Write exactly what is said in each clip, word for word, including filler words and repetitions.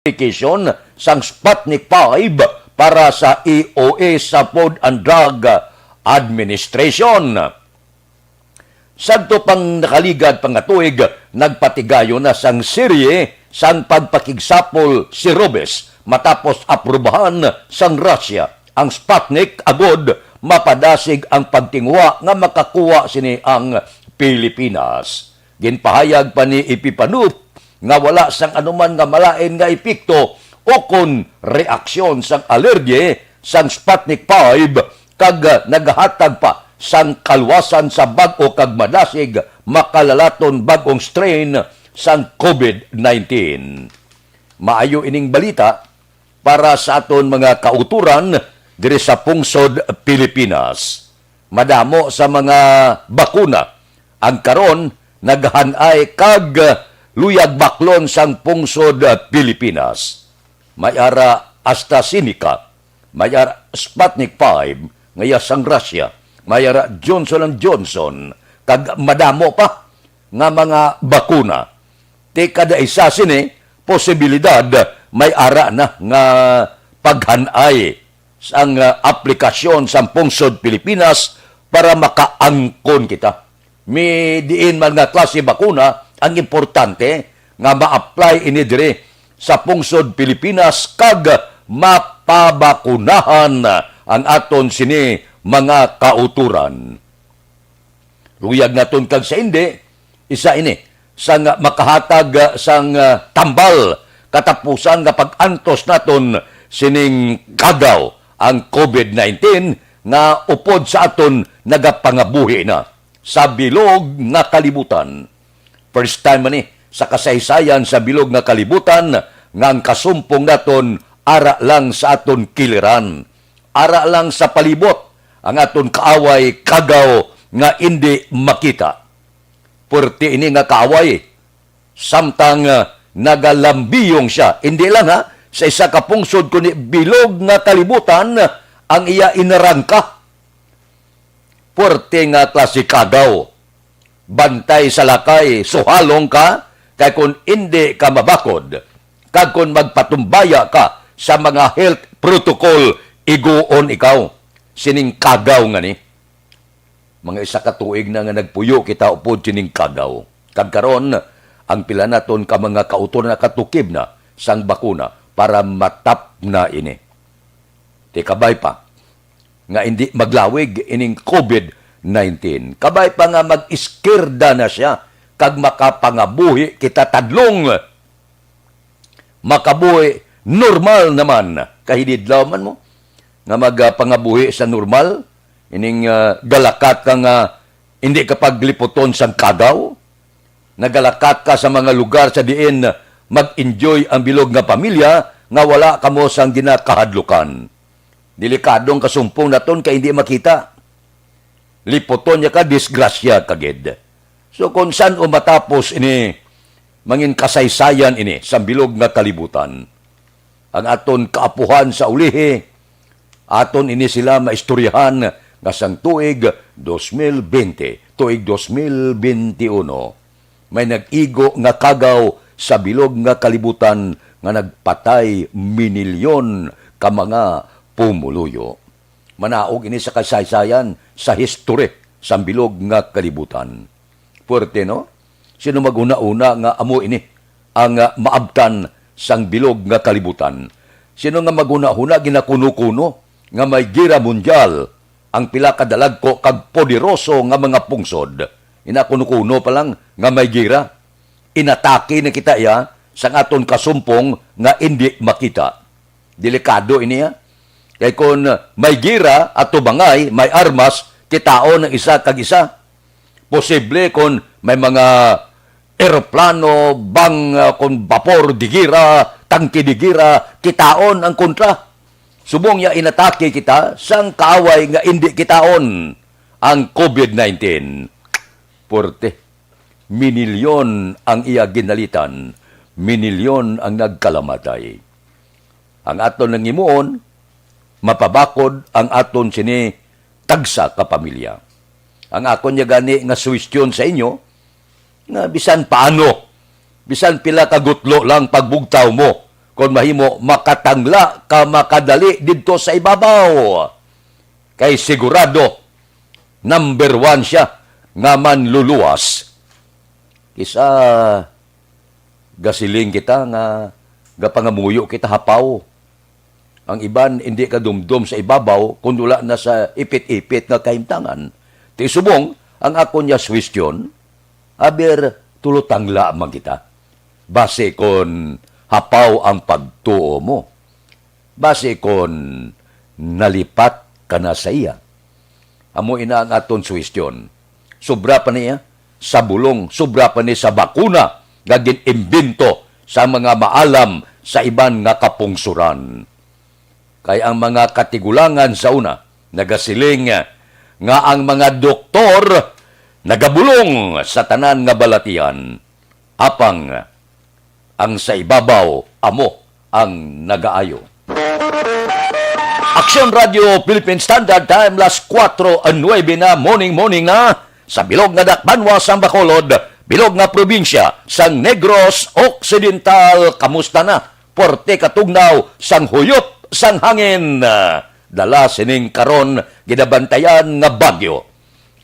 application sang Sputnik five para sa E O A sa Food and Drug Administration. Sadto pang nakaligad pa nga tuig, nagpatigayon na sang serye sang pagpakigsapol si Robes matapos aprubahan sang Russia ang Sputnik, agod mapadasig ang pagtinguha nga makakuha sini ang Pilipinas. Ginpahayag pa ni Epifanov nga wala sang anuman nga malain nga epekto o kon reaksyon sang alerge sang Sputnik five, kag nagahatag pa sang kaluwasan sa bag-o kag madasig makalalaton bag-ong strain sang COVID nineteen. Maayo ining balita para sa aton mga kautoran diri sa pungsod Pilipinas. Madamo sa mga bakuna ang karon naghan-ay kag luyag baklon sang pungsod Pilipinas. May ara AstraZeneca, may ara Sputnik five nga iya sang Russia, may ara Johnson and Johnson, kag madamo pa nga mga bakuna. Ti kada isa sini posibilidad may ara na nga paghan-ay sang, ah, aplikasyon sang pungsod Pilipinas para makaangkon kita. May diin man nga klase bakuna, ang importante nga ma-apply ini diri sa pungsod Pilipinas kag mapabakunahan ang aton sini mga kautoran. Luyag naton kag sa indi, isa ini sang makahatag, ah, sang, ah, tambal katapusan nga pag-antos naton sining kagaw, ang COVID nineteen, nga upod sa aton nagapangabuhi na sa bilog nga kalibutan. First time man ni sa kasaysayan sa bilog nga kalibutan nga ang kasumpong naton ara lang sa aton kiliran, ara lang sa palibot ang aton kaaway, kagaw nga indi makita. Puwerte ini nga kaaway. Samtang, ah, nagalambiyong sia, indi lang, ha, sa isa ka pungsod, kundi bilog nga kalibutan ang iya inarangka. Puwerte nga klase kagaw. Bantay sa lakay, suhalong ka, kay kon indi ka mabakod, kag kon magpatumbaya ka sa mga health protocol, iguon ikaw sining kagaw nga ni. Mga isa ka tuig na nga nagpuyo kita upod sining kagaw. Kag karon, ang pila naton ka mga kautoran nakatukib na sang bakuna para matapna ini. Ti kabay pa nga indi maglawig ining COVID nineteen. Kabay pa nga mag-iskirda na sia kag makapangabuhi kita tadlong. Makabuhi normal naman. Kahinidlaw man mo nga magapangabuhi sa normal, ining, ah, galakat ka nga indi ka pagliputon sang kagaw, nagalakat ka sa mga lugar sa diin mag-enjoy ang bilog nga pamilya nga wala kamo sang ginakahadlukan. Delikado ang kasumpong naton kay hindi makita. Liputon niya ka, disgrasya ka gid. So, kung san-o matapos ini, mangin kasaysayan ini sa bilog nga kalibutan. Ang aton kaapuhan sa ulihi, aton ini sila maistoryahan nga sang tuig dos mil bente, tuig dos mil bente uno, may nag-igo nga kagaw sa bilog nga kalibutan nga nagpatay minilyon ka mga pumuluyo. Manaog ini sa kasaysayan, sa history sang bilog nga kalibutan. Puwerte, no? Sino maghuna-huna nga amo ini ang, ah, maabtan sang bilog nga kalibutan? Sino nga maghuna-huna, ginakuno-kuno nga may gera mundial ang pila ka dalagko kag poderoso nga mga pungsod? Inakuno-kuno pa lang nga may gera. Inatake na kita iya sang aton kasumpong nga indi makita. Delikado ini, ha? Kay kon may gira, atubangay, may armas, kitaon ang isa kag isa. Posible kon may mga eroplano, bang, ah, kon bapor de gira, tangke de gira, kitaon ang kontra. Subong niya inatake kita sang kaaway nga indi kitaon, ang COVID nineteen. Puwerte. Minilyon ang iya ginalitan, minilyon ang nagkalamatay. Ang aton lang himuon, mapabakod ang aton sini tagsa ka pamilya. Ang akon niya gani nga suwestyon sa inyo, nga bisan paano, bisan pila ka gutlo lang pagbugtaw mo Kon mahimo, makatangla ka makadali didto sa ibabaw. Kay sigurado, number one siya nga manluluwas. Kisa gasiling kita nga gapangamuyo kita hapaw. Ang iban indi kadumdom sa ibabaw, kun wala na sa ipit-ipit nga kahimtangan. Ti subong, ang akon niya suwestyon, aber, tulotangla man kita. Basi kon hapaw ang pagtuo mo. Basi kon nalipat ka na sa iya. Amo ina ang aton suwestyon. Sobra pa niya sa bulong, sobra pa ni sa bakuna nga gin-imbento sa mga maalam sa iban nga kapungsoran. Kay ang mga katigulangan sa una nagasiling nga ang mga doktor nagabulong sa tanan nga balatian, apang ang sa ibabaw amo ang nagaayo. Aksyon Radio Philippine Standard Time, las kuwatro nuwebe na, morning, morning na, sa bilog nga dakbanwa sang Bacolod, bilog nga probinsya sang Negros Occidental. Kamusta na? Puwerte katugnaw sang huyop sang hangin. Dala sining karon ginabantayan nga bagyo.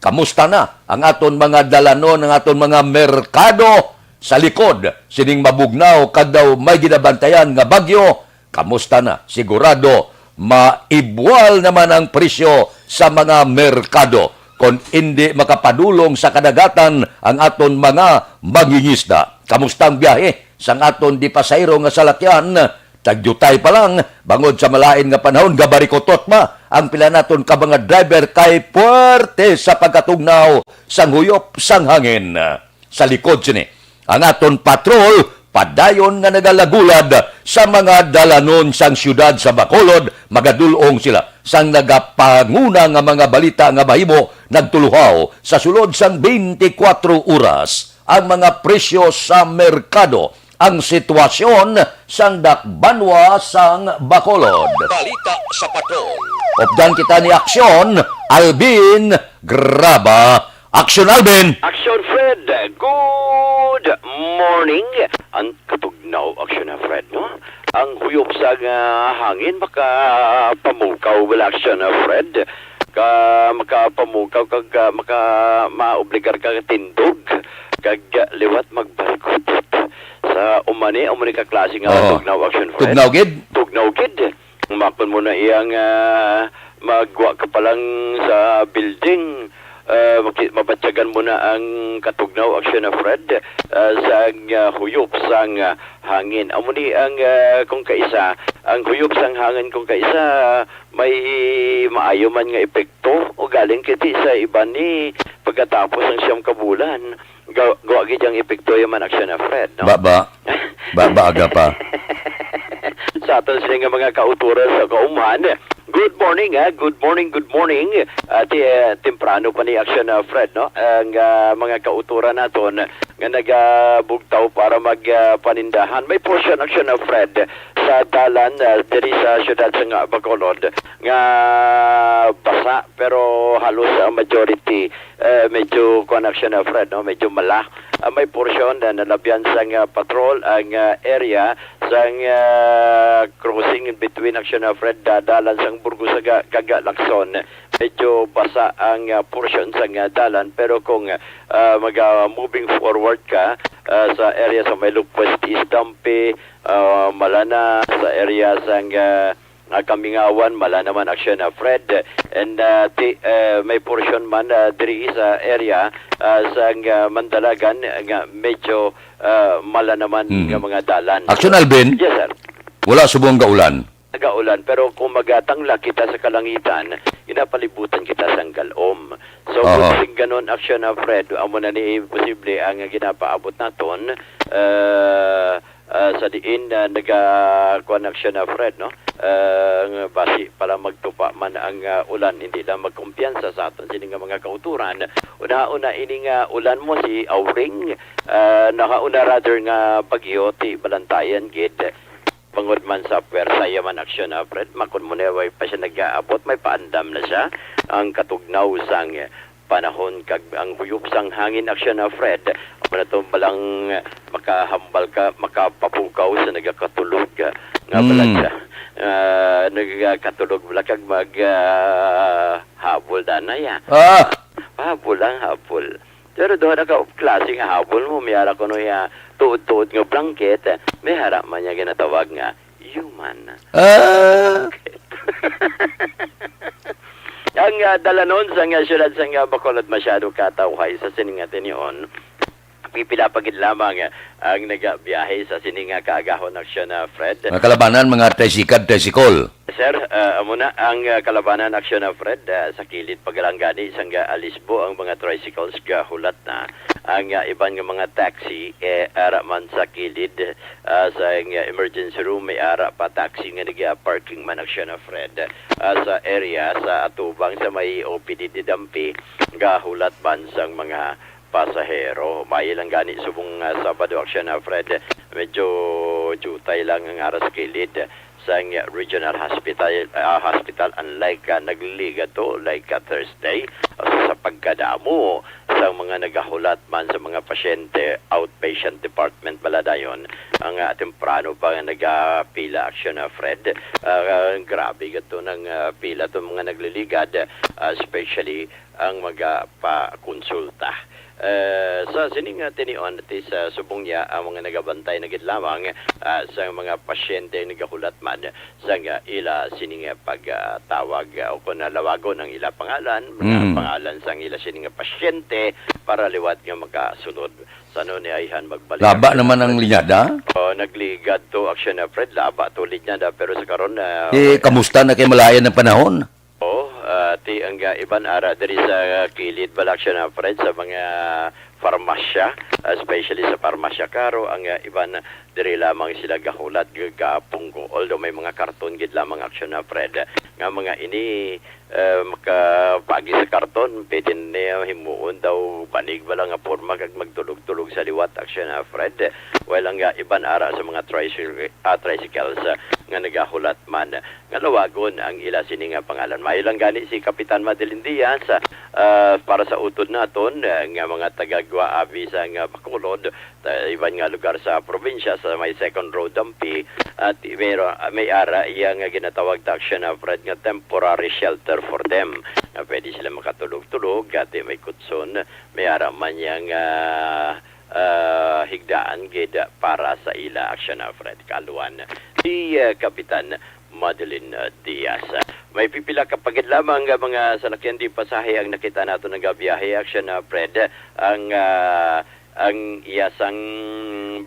Kamusta na ang aton mga dalanon, ang aton mga merkado sa likod sining mabugnaw kag daw may ginabantayan nga bagyo? Kamusta na? Sigurado, maibwal naman ang presyo sa mga merkado kon indi makapadulong sa kadagatan ang aton mga mangingisda. Kamusta ang biyahe sang aton di pasahero nga salakyan? Tagyutay pa lang, bangod sa malain nga panahon, gabarikutot pa ang pila naton ka mga driver kay puwerte sa pagkatugnaw sang huyop sang hangin. Sa likod sini, ang aton patrol padayon nga nagalagulad sa mga dalanon sang siyudad sa Bacolod. Magadul-ong sila sang nagapanguna nga mga balita nga mahimo nagtuluhaw sa sulod sang twenty-four oras. Ang mga presyo sa merkado, ang sitwasyon sang dakbanwa sang Bacolod. Balita sa Patrol. Updan kita ni Aksyon Alvin Graba. Aksyon Alvin! Aksyon Fred, good morning. Ang katugnaw, Aksyon Fred, no? Ang huyop sa nga hangin makapamukaw, wala, Aksyon Fred. Ka, makapamukaw kag, ah, maka, maobligar ka tindog kag, ah, liwat magbarikutot. Sa umani, umani ka klase nga Oo. tugnaw, Aksyon Fred. Tugnaw gid? Tugnaw gid. Makon mo na iyang, ah, magwa ka pa lang sa building, ah, maki-, mabatyagan mo na ang katugnaw, Aksyon Fred, ah, sang, ah, huyop sang, ah, hangin. Amo ni ang, ah, kung kaisa, ang huyop sang hangin kung kaisa, may maayo man nga epekto, ugaling kiti sa iban ni pagkatapos sang siyam ka bulan. Ga-, gawa gid ang epekto ya man, Aksyon Fred, no? Ba, ba. Ba, ba, aga pa. Sa aton sini nga mga kauturan sa kauman, good morning, ha? Good morning, good morning. Ah, ti-, eh, temprano pa ni, Aksyon Fred, no? Ang, ah, mga kauturan naton nga nagabugtaw para mag, ah, panindahan. May portion, Aksyon Fred, sa dalan, ah, diri sa siyudad sa nga Bacolod nga basa, pero halos ang majority, eh, medyo kuwan, Aksyon Fred, no? Medyo mala. Ah, may portion na nalabyan sang, ah, patrol ang, ah, area sang, ah, crossing in between, Aksyon Fred, da-, dalan sang Burgos kag, kag Lacson. Medyo basa ang, ah, portion sang, ah, dalan, pero kung, ah, maga-, moving forward ka, ah, sa area sa may Lugpues, East Dampi, ah, Malana, sa area sang, ah, ah, Kamingawan, mala naman, Aksyon Fred. And, ah, ti-, eh, may portion man, ah, diri sa area, ah, sang, ah, Mandalagan nga medyo, ah, mala naman Mhm. nga mga dalan. Aksyon Alvin? Yes, sir. Wala subong gaulan. Gaulan, pero kung magatangla kita sa kalangitan, ginapalibutan kita sang galom. So, Oo. Kung sing ganon, Aksyon Fred, amo na ni posible ang ginapaabot naton, ah, ah, sa diin, ah, naga-, kuwan, Aksyon Fred, no? Ah, nga basi pala magtupa man ang, ah, ulan, hindi lang magkumpiyansa sa aton sini nga mga kauturan. Una-una ini nga ulan mo si Auring, ah, nakauna rather nga bagyo ti Balantayan gid. Bangod man sa pwersa ya man, Aksyon Fred, makon mo na way pa siya nag-aabot, may paandam na siya ang katugnaw sang panahon kag ang huyop sang hangin, Aksyon, ah, Fred, amo na to balang makahambal ka, makapapukaw sa nagakatulog, ah, nga Mm. balag, ah, nagakatulog bala kag mag, ah, habol danay, ah. Ah! Habol lang, habol. Pero duha na ka klase nga habol mo, may ara kuno iya tuod-tuod nga blanket, may ara man niya ginatawag nga human. Ah! Ang, ah, dalanon sang, ah, siyudad sang, ah, Bacolod masyado katawhay sa sini nga tinion. Pipila pa gid lamang, ah, ang nagabiyahe sa sini nga kaagahon, Aksyon, ah, Fred. Mga kalabanan, mga tricycle, tricycle. Sir, ah, amo na ang, ah, kalabanan, Aksyon, ah, Fred, ah, sa kilid pa lang gani sang, ah, Alisbo ang mga tricycles gahulat na. Ang, ah, iban nga mga taxi, eh, ara man sa kilid, ah, sa, ah, emergency room, may ara pa taxi nga nag-parking man, Aksyon, ah, Fred, ah, sa area sa atubang sa may O P D didampi, gahulat man sang mga pasahero. May lang gani subong, ah, Sabado, Aksyon, ah, Fred, medyo jutay lang ang ara sa kilid sang Regional Hospital, ah, hospital, unlike, ah, nagligad to, like, ah, Thursday, ah, sa pagkadamo sang mga nagahulat man sa mga pasyente, outpatient department bala dayon, ang, ah, temprano pa nga nagapila, Aksyon, ah, Fred. Ah, grabe gato nang, ah, pila to mga nagliligad, ah, especially ang magapakonsulta. Eh, sa sining, ah, tinion, ti sa subong niya, ang mga nagabantay na gid lamang, ah, sa mga pasyente nagahulat man sang, ah, ila sining, ah, pagtawag, ah, o kon lawagon ang ila pangalan, mga Mm. pangalan sang ila sining nga pasyente para liwat nga makasulod. Sa ano ni ayhan magbalik Laba ang naman ang linyada? Oh, nagligad to, Aksyon, ah, Fred, laba to linyada, pero sa karon, ah, Eh, wala. Kamusta na kay malayan ang panahon? Oh, ah, ti ang, ah, iban ara diri sa kilid bala, Aksyon, ah, Fred, sa mga farmasya, especially sa Farmasya Caro, ang, ah, iban diri lamang sila gahulat, ga-, gapungko. Although may mga karton gid lamang, Aksyon, ah, Fred, nga mga ini, eh, makapagi sa karton, pwede niya himuon daw banig bala nga porma kag magtulog-tulog sa liwat, Aksyon, ah, Fred. While ang, ah, iban ara sa mga tricycle, ah, tricycles, ah, nga nagahulat man nga lawagon ang ila sini nga pangalan. Maayo lang gani si Kapitan Madeline Diaz, ah, para sa utod naton, ah, nga mga taga-Guaabi sa nga Bacolod, ta-, iban nga lugar sa probinsya sa may Second Road Dampi, at may, may ara iya nga ginatawag ta, Aksyon, ah, Fred, nga temporary shelter for them. Nga pwede sila makatulog-tulog, ati may kutson, may ara man niya nga ah, higdaan gid para sa ila, Aksyon, ah, Fred, kaaluhan si, ah, Kapitan Madeline, ah, Diaz. May pipila ka pa gid lamang nga mga salakyan di pasahe ang nakita nato nagabiyahe, Aksyon, ah, Fred. Ang, ah, ang iya sang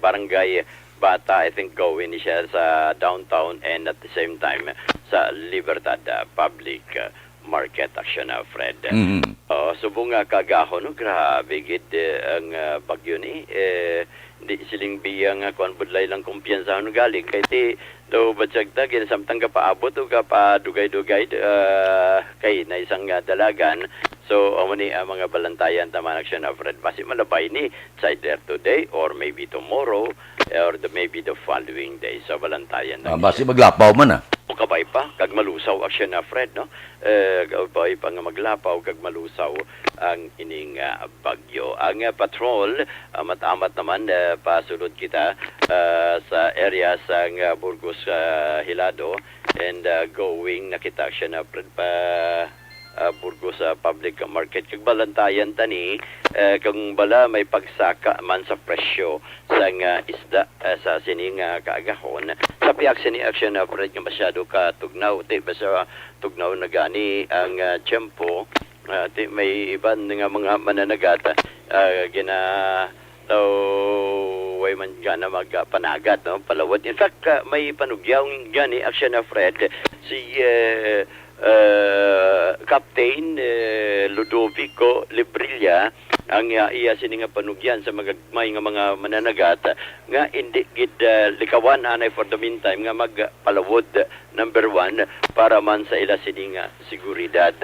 barangay Bata, I think, going siya sa downtown and at the same time sa Libertad, ah, Public, ah, Market, Aksyon, ah, Fred. Mhm. Oh, subong nga kaagahon, no? Grabe gid, eh, ang, ah, bagyo ni. Eh, di siling biya nga kuan, budlay lang kumpiyansahon gali. Kay ti, daw batyag ta, gin-, samtang kapaabot o kapadugay-dugay, ah, kay na isang, ah, dalagan. So, amo ni ang mga balantayan ta man, Aksyon, ah, Fred. Basi malabay ni, it's either today or maybe tomorrow or the, maybe the following day. So, balantayan Ah, lang basi siya. Maglapaw man, ah. O kabay pa, kag malusaw, Aksyon, ah, Fred, no? Eh, kabay pa nga maglapaw kag malusaw ang ining, ah, bagyo. Ang, ah, patrol, amat-amat naman, eh, pasulod kita, ah, sa area sang, ah, Burgos, ah, Hilado, and, ah, going na kita, Aksyon, ah, Fred, pa, ah, Burgos, ah, Public Market. Kag balantayan ta ni, eh, kung bala may pagsaka man sa presyo sang, ah, isda, ah, sa sini nga kaagahon. Sa pihak sini, Aksyon, ah, Fred, nga masyado ka tugnaw, ti, basta tugnaw na gani ang, ah, tiyempo, ah, ti, may iban nga mga mananagat, ah, gina-, daw way man gana magpanagat, no, palawod. In fact, ah, may panugyaw gani, Aksyon, ah, Fred, si, eh, eh, Captain, eh, Ludovico Librilla, ang, ah, iya sini nga panugyan sa magagmay nga mga mananagat, nga indi gid, ah, likawan anay for the meantime nga magpalawod, number one, para man sa ila sini nga seguridad.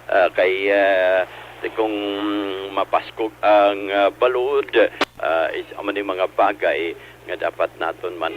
Ah, kay, ah, kung mapaskog ang, ah, balod, ah, is, amo ni mga bagay nga dapat naton man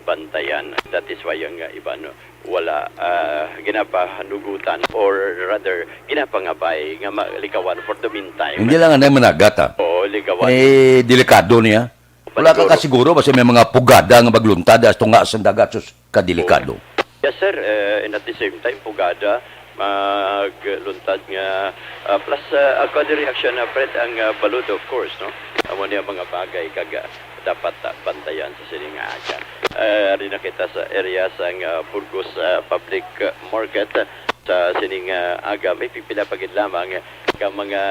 bantayan. That is why ang, uh, iban wala, uh, ginapahanugutan, or rather, ginapangabay nga malikawan for the meantime. Hindi lang anay managat, ha? Oo, likawan. Eh, delikado niya. Wala ka kasiguro basta may mga pugada nga magluntad as tunga sa dagat, sus, kadelikado. Yes, sir. Uh, and at the same time, pugada, magluntad nga, uh, plus, uh, ako diri action na, Fred, ang, uh, balod, of course, no? Amo niya mga bagay kag, uh, dapat, uh, bantayan sa sining nga aga. Uh, rin na kita sa area sang, uh, Burgos, uh, Public, uh, Market, uh, sa sining, uh, aga. May pipila pa gid lamang ka mga,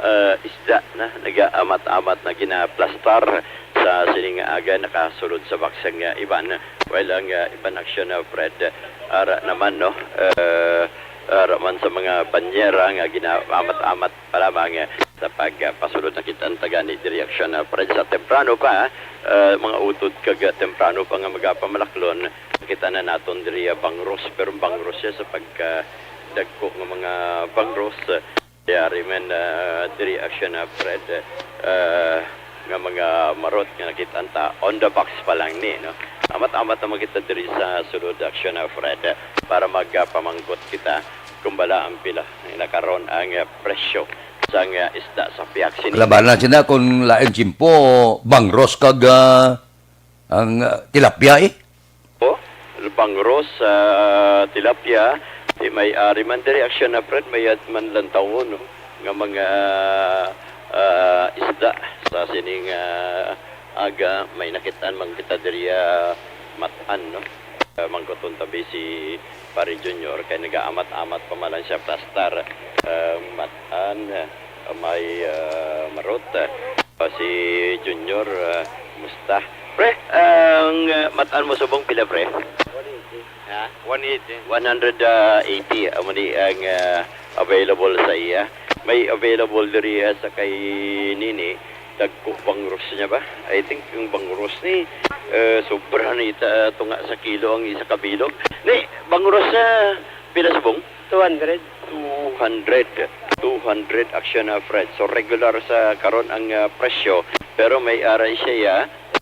uh, isda na nagaamat-amat na ginaplastar sa sining nga aga, nakasulod sa baksang, uh, iban. While ang, uh, iban action, uh, Fred, ara naman, no? Uh, ara man sa mga banyera nga ginaamat-amat pa lamang, eh, sa pagpasulod. Nakita ang tagani diri action na, Fred, sa temprano pa, ah, mga utod kag, ah, temprano pa nga magapamalaklon, nakita na naton diri, ah, bangros, pero bangros siya sa pagka dagko nga mga bangros, ah, yari man, ah, diri action na, Fred, ah, nga mga marot nga nakita ta on the box pa lang ni, no? Amat-amat naman kita diri sa sulod action na, Fred, para magpamangkot kita kung bala ang pila na karon ang, ah, presyo sang, ah, isda sa pihak sini. Labanan sila kung lain tiyempo, bangros kag, ah, ang, ah, tilapia, eh. O, bangros, ah, tilapia, di may ari man diri action na, Fred, may at man lantawon, no? Nga mga, ah, isda sa sining, ah, aga, may nakitaan man kita diri, ah, matan, no? Ah, mangkuton tabi si Pare Junior, kay nagaamat-amat pa man lang siya plastar. Ah, matan, ah, may, ah, marot. Ah, si Junior, ah, musta? Pre, ang, ah, matan mo subong pila, pre? Ha? One eighty. One hundred eighty, amo ni ang, ah, available sa iya. May available diri, ah, sa kay Nini. Dagko bangros niya ba? I think yung bangros ni, eh, sobra ni ta-, tunga sa kilo ang isa ka bilog. Ni, bangros, ah, pila subong? Two hundred. Two hundred. Two hundred action na, Fred. So, regular sa karon ang, ah, presyo. Pero may aray siya, ya,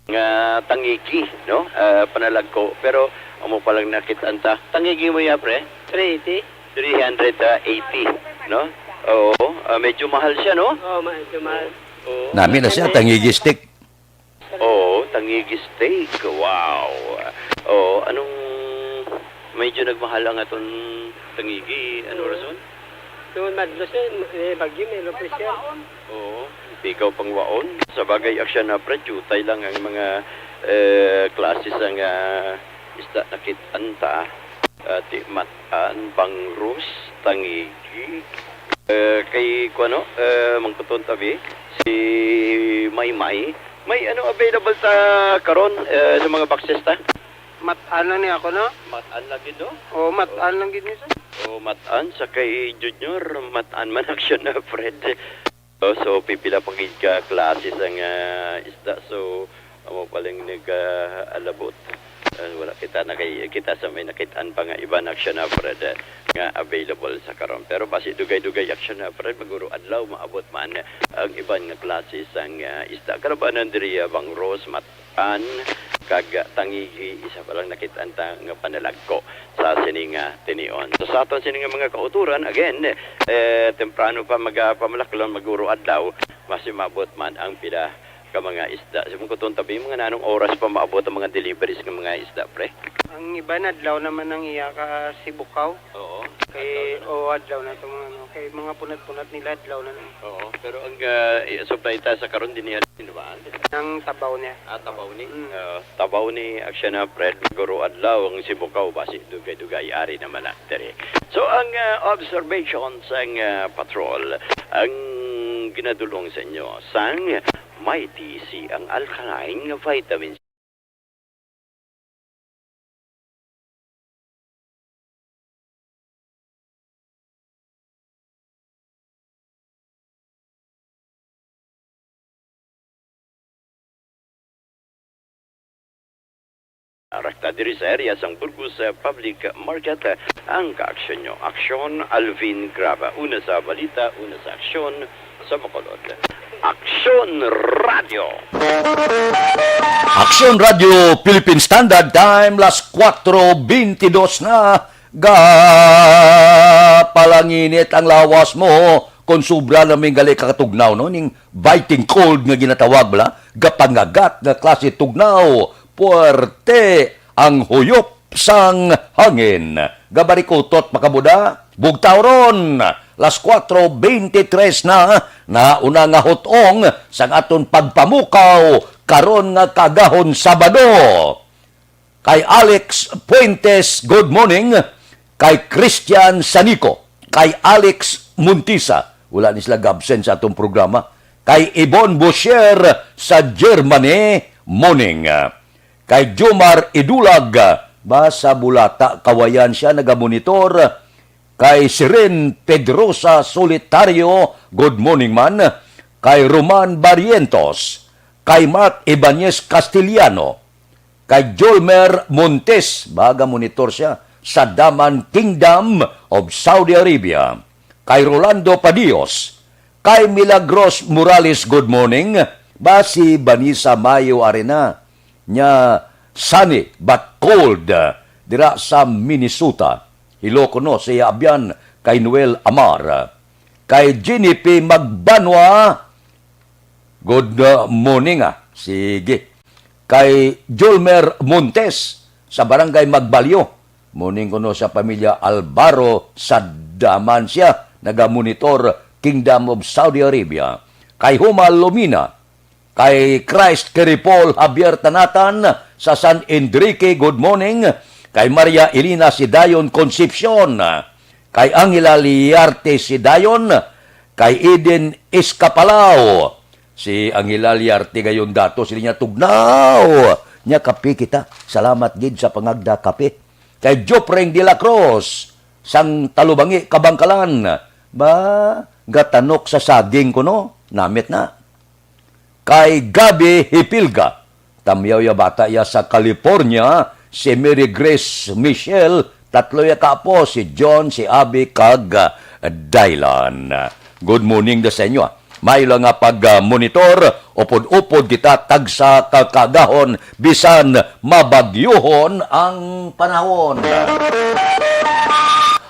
nga tangigi, no? Ah, panalagko. Pero, amo pa lang nakit-an ta. Tangigi mo, ya, pre? Three eighty. Three hundred eighty, no? Oo, ah, medyo mahal siya, no? Oo, medyo mahal. Oo. Nami na siya, tangigi steak. Oo, tangigi steak. Wow. Oo, anong medyo nagmahal ang aton tangigi? Ano rason? Noon madlo siya, eh, bagyo, may lupis siya. Oo, ikaw pang waon. Sa bagay, aksyon na, Fred, jutay lang ang mga, eh, klase sang, ah, isda nakit-an ta. Ah, ti matan, bangros, tangigi. Eh, kay, kuano, eh, mangkuton tabi, si Maymay. May ano available sa karon, eh, sa mga boxes ta? Matan lang ni ako, no? Matan lang gid, no? Oo, matan lang gid ni, sir. O, matan sa kay Junior, matan man aksyon na, Fred. Oh, so, pipila pa gid ka klase sang, ah, isda. So, amo pa lang nag-alabot. Ah, wala kita nakay-, kita sa may nakit-an pa nga iban aksyon na, Fred, eh, nga available sa karon. Pero basi dugay-dugay aksyon na, Fred, maguro adlaw maabot man ang iban nga klase sang, ah, isda. Kalabanan diri, ah, bangros, mat-, an, kag tangigi, isa pa lang nakit-an ta nga panalagko sa sini nga tinion. So, sa aton sini nga mga kauturan, again, eh, temprano pa magapamalaklon, maguro adlaw, mas umabot man ang pila ka mga isda. Sa mga kuton tabi, mga nanong oras pa maabot ang mga deliveries ng mga isda, pre? Ang iban adlaw naman ang iya ka sibukaw. Oo. Kay, oo, adlaw na itong mga ano. Kay mga punat-punat nila, adlaw na lang. Oo, pero ang, ah, i-, supply ta sa karon din yan, di ba? Ang tabaw niya. Ah, tabaw ni? Mm. Ah, tabaw ni aksyon na, Fred, guro adlaw ang sibukaw, basi dugay-dugay, ari naman na, diri. So, ang, ah, observation sang, ah, patrol, ang ginadulong sa inyo, sang Mighty C, ang alkaline nga vitamin Arakta diri sa area sang Burgos, eh, Public Market, eh, ang kaaksyon nyo. Aksyon, Alvin Graba. Una sa balita, una sa aksyon, sa Bacolod. Aksyon Radio. Aksyon Radio Philippine Standard Time, las kuwatro bentidos na. Gapalanginit ang lawas mo kung sobra na ming gali kakatugnaw, no? Ning biting cold nga ginatawag bala, gapangagat nga klase tugnaw, puwerte ang huyop sang hangin. Gabarikutot, makabuda, bugtaw ron. Las kuwatro bentitres na, nauna nga hutong sang aton pagpamukaw karon nga kaagahon Sabado. Kay Alex Fuentes, good morning. Kay Christian Sanico, kay Alex Montisa, wala ni sila gabsen sa atong programa. Kay Ibon Bosher sa Germany, morning. Kay Jomar Idulag, ba sa Bulata, Kawayan siya nagamonitor. Kay Siren Pedrosa Solitario, good morning man. Kay Roman Barrientos, kay Mark Ibanez Castellano, kay Jolmer Montes, baga monitor siya, sa Daman, Kingdom of Saudi Arabia, kay Rolando Padios, kay Milagros Morales, good morning, ba si Vanessa Mayo Arena, nya sunny but cold, ah, dira sa Minnesota. Hello kuno sa iya abyan kay Noel Amar. Kay Jenny P Magbanwa, good, uh, morning, ah. Sige. Kay Jolmer Montes sa Barangay Magbalyo. Morning kuno sa pamilya Alvaro sa Daman siya, nagamonitor Kingdom of Saudi Arabia. Kay Huma Lumina, kay Christ Kiripol Javier Tanatan sa San Enrique, good morning. Kay Maria Elena Sidayon Concepcion, kay Angela Liarte Sidayon, kay Eden Escapalao. Si Angela Liarte gayon dato, sila niya tugnaw. Nya kape kita. Salamat gid sa pangagda kape. Kay Jopreng de la Cruz, sang Talubangi, Kabangkalan. Ba, gatanok sa saging kuno. Namit na. Kay Gabi Hipilga, tamyaw ya bata ya sa California, si Mary Grace Michelle, tatlo ya kaapo, si John, si Abby, kag, ah, Dylan. Good morning da sa inyo, ah. May lang nga pag, ah, monitor, upod-upod kita tagsa ka kaagahon, bisan mabagyuhon ang panahon.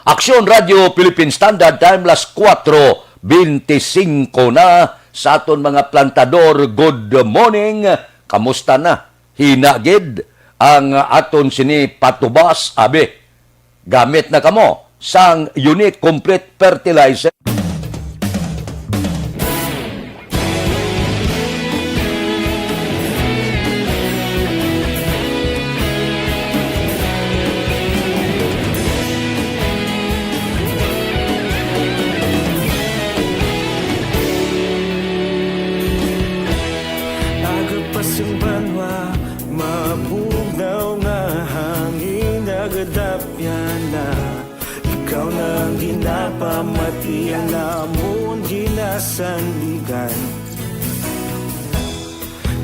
Aksyon Radio Philippine Standard Time, las kuwatro benti singko na. Sa aton mga plantador, good morning. Kamusta na? Hina gid ang aton sini patubas, abi. Gamit na kamo sang Unique Complete Fertilizer. Aga pa sang banwa, mabugnaw nga hangin nagadapyan na. Ikaw na ang ginapamati, ang amon ginasandigan.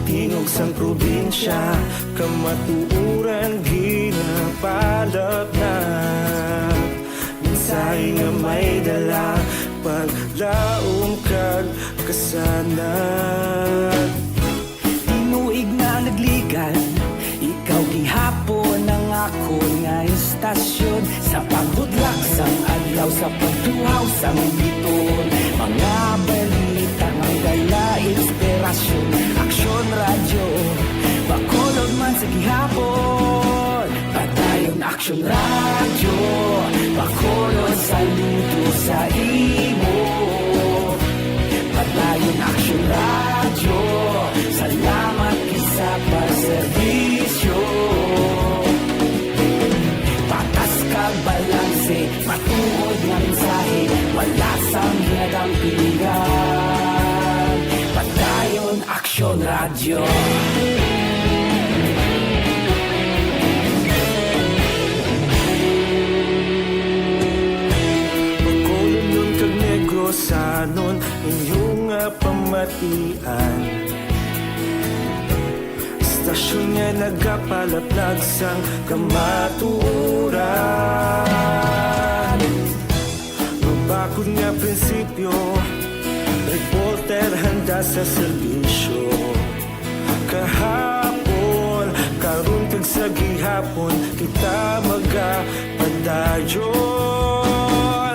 Tingog sang probinsya, kamatuoran ginapalapnat. Mensahe nga may dala, paglaom kag kasanag. Tinuig na nagligan, ikaw gihapon ang akon nga estasyon. Sa pagbudlak sang adlaw, sa pagtuhaw sang biton, mga balita nga dala inspirasyon. Aksyon Radyo, Bacolod man sa gihapon. Padayon Aksyon Radyo, Bacolod, saludo sa imo. Padayon Aksyon Radyo, salamat gid sa pagserbisyo. Patas kag balanse, matuod nga mensahe, wala sang ginadampigan. Padayon Aksyon Radyo. Bacolod kag Negrosanon, inyo nga pamatian. Estasyon nga nagapalaplag sang kamatuoran. Mabakod nga prinsipyo, reporter handa sa serbisyo. Kahapon, karon kag sa gihapon, kita magapadayon.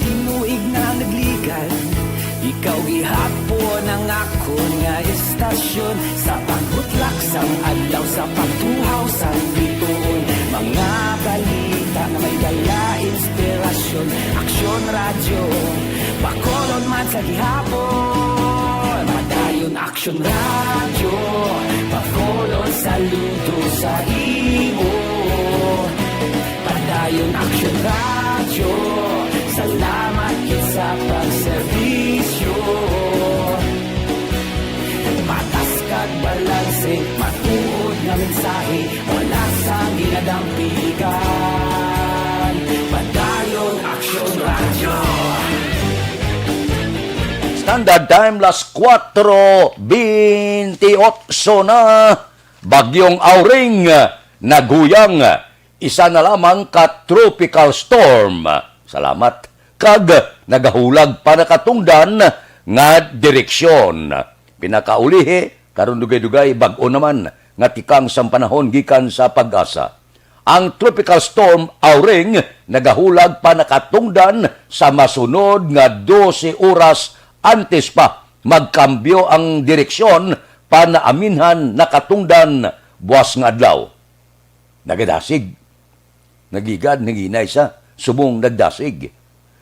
Tinuig na nagligad, ikaw gihapon ang akon nga estasyon. Sa pagbutlak sang adlaw, sa pagtuhaw sang bituon, mga balita nga may dala inspirasyon. Aksyon Radyo, Bacolod man sa gihapon. Padayon Aksyon Radyo, Bacolod, saludo sa imo. Padayon Aksyon Radyo, salamat gid sa pagserbisyo. Patas kag balanse, matuod nga mensahe, wala sang ginadampigan. Padayon Aksyon Radyo. Standard Time, las kuwatro bintiocho na. Bagyong Auring naghuyang, isa na lamang ka tropical storm. Salamat. Kag nagahulag pa nakatungdan nga direksyon. Pinakaulihi, karon dugay-dugay, bag-o naman nga tikang sang panahon gikan sa PAGASA. Ang Tropical Storm Auring nagahulag pa nakatungdan sa masunod nga dose oras antes pa magkambyo ang direksyon pa naaminhan nakatungdan buas nga adlaw. Nagadasig. Nagligad, naghinay sa subong nagdasig.